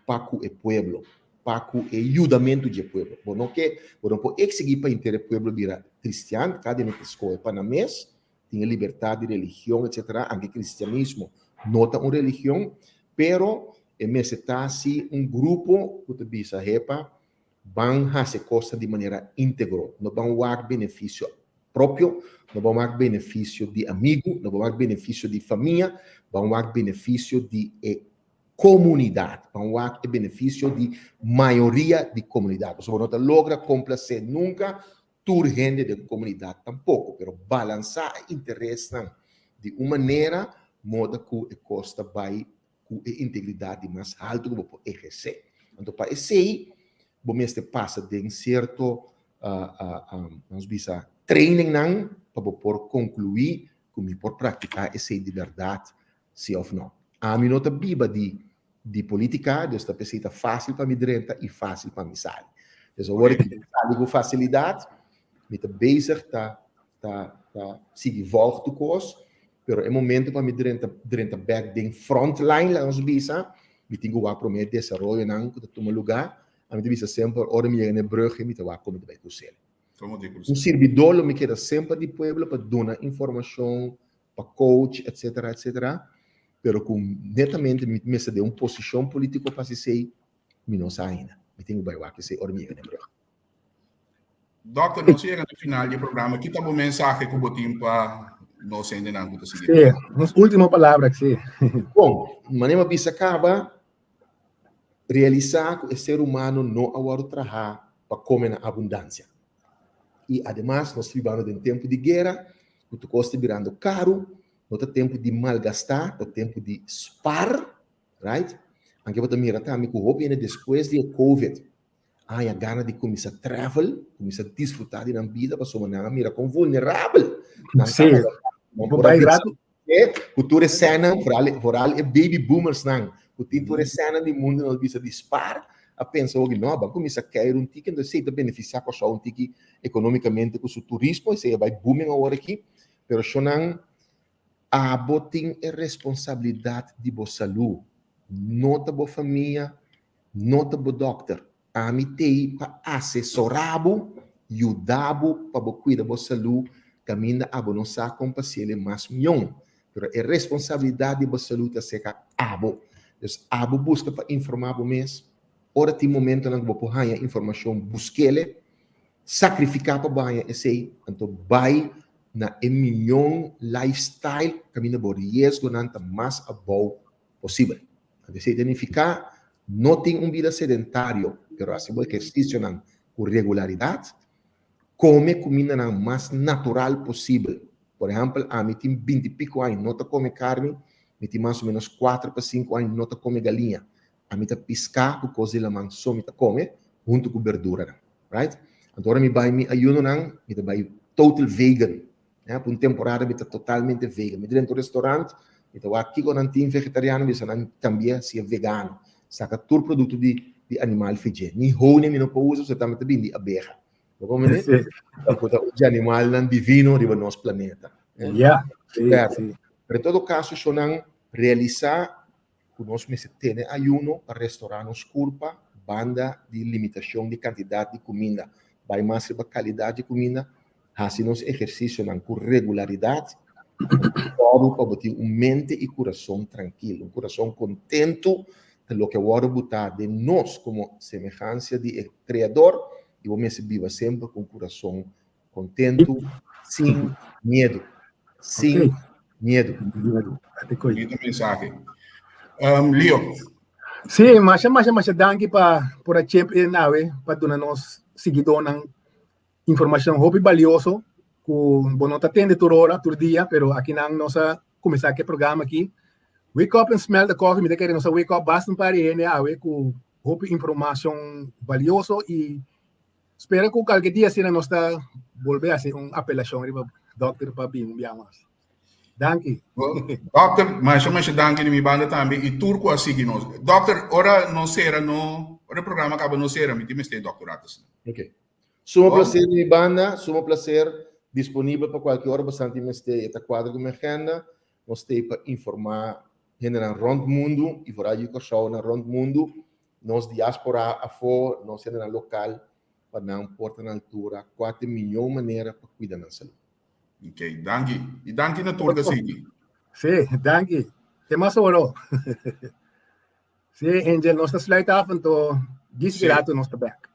pa ku e pueblo, pa ku e yudamentu di e pueblo. Bo no ke, bo no por eksigí pa henter e pueblo bira kristian, kada hende ta skohe pa nan mes, tin e libertat di religion etcetera, anke kristianismo no ta un religion, pero e mester ta si un grupo ku ta bisa hepa ban hasi e kosnan di manera íntegro, no ban wak benefisio propio, no ban wak benefisio di amigu, no ban wak benefisio di famia, ban wak benefisio di e komunidat, ban wak e benefisio di mayoria di komunidat, pasobra bo no ta logra komplasé nunka tur hende den komunidat tampoko, pero balansá e interesnan di un manera moda ku e kos ta bai ku e integridat di mas haltu ku bo por ehersé. Anto pa esei bo mester pasa den sierto nos bisa trainingnan pa bo por konkluí ku mi por praktiká esei di bèrdat si òf no. Ami no ta biba di di politica, dus ta p'esei ta facil pa mi drenta y facil pa mi sali. Dus awor ki mi sali cu facilidad, mi ta bezig ta ta ta sigui volg tur cos, pero e momento pa mi drenta drenta bek den frontline laga nos bisa, mi tin cu wak prome e desaroyonan cu ta tuma lugar, ami ta bisa semper ora mi yega na e brug mi ta wak con mi ta bay crucel. Un sirbidor lo mi keda semper di pueblo pa duna informacion pa coach etcetera etcetera pero cu netamente mi mester den un posicion politico pa haci esey mi no sa ainda mi tin cu bay wak esey ora mi yega den brug. Dokter, nos yega na final di e programa. Ki ta bo mensahe ku bo tin pa nos hendenan ku ta sigui? Sí, nos último palabra, sí. Bon, manera mi a bisa kaba, realisá ku e ser humano no a wòrdu trahá pa kome na abundansia. I ademas nos ta bibando den tempu di guera, ku tur kos ta birando karu, no ta tempu di malgastá, ta tempu di spar, right? Anke bo ta mira tambe ku hopi hende despues di e covid a haña gana di kuminsá travel, kuminsá disfrutá di nan bida pasobra nan a mira kon vulnerabel nan Sí, tabata. Nan bo por a bai bisa rato. ku tur e sènnan, vooral vooral e baby boomersnan ku tin tur e sènnan di mundu nan bisa di spar, a pensa hopi, no, ban kuminsá keiru un tiki, entonces esei ta benefisiá Kòrsou un tiki ekonómikamente ku su turismo, esei a bai booming awor aki, pero shonnan abo tin e responsabilidat di bo salú, no ta bo famia, no ta bo dòkter, Ami t'ei pa asesorá bo, yuda bo pa bo kuida bo salú kaminda abo no sa kon pa hasiel e mas mion. Pero e responsabilidat di bo salú ta serka abo. Dus abo buska pa informá bo mes. Ora tin momentonan ku bo por haña informashon, busk'el. Sakrifiká pa bo haña esei, anto bai na e mion lifestyle kaminda bo riesgonan ta mas abou posibel. Anto esei ta nifiká no tin un bida sedentario, pero hasi bo ehersisionan ku regularidat, kome kumindanan mas natural posibel. Por ehèmpel, ami tin binti piko aña no ta kome karni, mi tin mas o ménos kuater pa sinku aña no ta kome galiña. Ami ta piská ku kos di laman so mi ta kome huntu ku berduranan, right? Anto ora mi bai mi ayunonan, mi ta bai total vegan. Ya, pa un temporada mi ta totalmente vegan. Mi drenta un restaurant, mi ta wak kiko nan tin vegetariano, mi bisa nan kambia si e vegano. Saka tur produkto di di animal fi dje. Ni honing mi no por usa, pasobra tambe ta bin di abeha. Bo comprende? Sí. Ku ta un dje animalnan divino riba nos planeta. Ya, sí, Pero, sí. pero en todo caso, shownan realisa ku nos mester tene ayuno pa restorá nos kurpa banda di limitashon di kantidat di kuminda, bai mas riba kalidat di kuminda, hasi nos ehersisionan ku regularidat, sòru pa bo tin un mente i kurason trankil, un kurason kontentu ta loke a wòrdu butá den nos komo semehansia di e Kreador i bo mester biba semper ku un kurason Kontentu sin miedu. Sin miedu. Bonito mensahe. Um, Leo. Sí, masha, masha, masha danki pa por a chip in awe, pa duna nos siguidónan. Informashon hopi balioso ku bo no ta tende tur ora, tur dia, pero akinan nos a kuminsá ku e programa aki. Wake up and smell the coffee, mi ta kere nos a wake up basta un par di hende awe ku hopi informashon balioso i spera ku kalke dia asina nos ta bolbe hasi un apelashon riba dòkter pa bin un bia mas. Danki. Dòkter, masha masha danki di mi banda tambe i tur ku a sigui nos. Dòkter, ora nos sera no, ora e programa kaba nos sera, mi tin mester dòkter Ates. Ok. Suma placer di mi banda, suma placer, disponibel pa kualke ora bosan tin mester e ta kuadra ku mi agenda. Nos ta ei pa informá hendenan rònt mundu i foral yu Kòrsounan rònt mundu, nos diáspora afó, nos hendenan lokal pa nan por ta na altura kua ta e mihó manera pa kuida nan salú. Ok, danki. I danki na tur ta sigui. Sí, danki. Te mas oro. Sí, Angel, nos ta sluit af, anto djis rato nos ta back.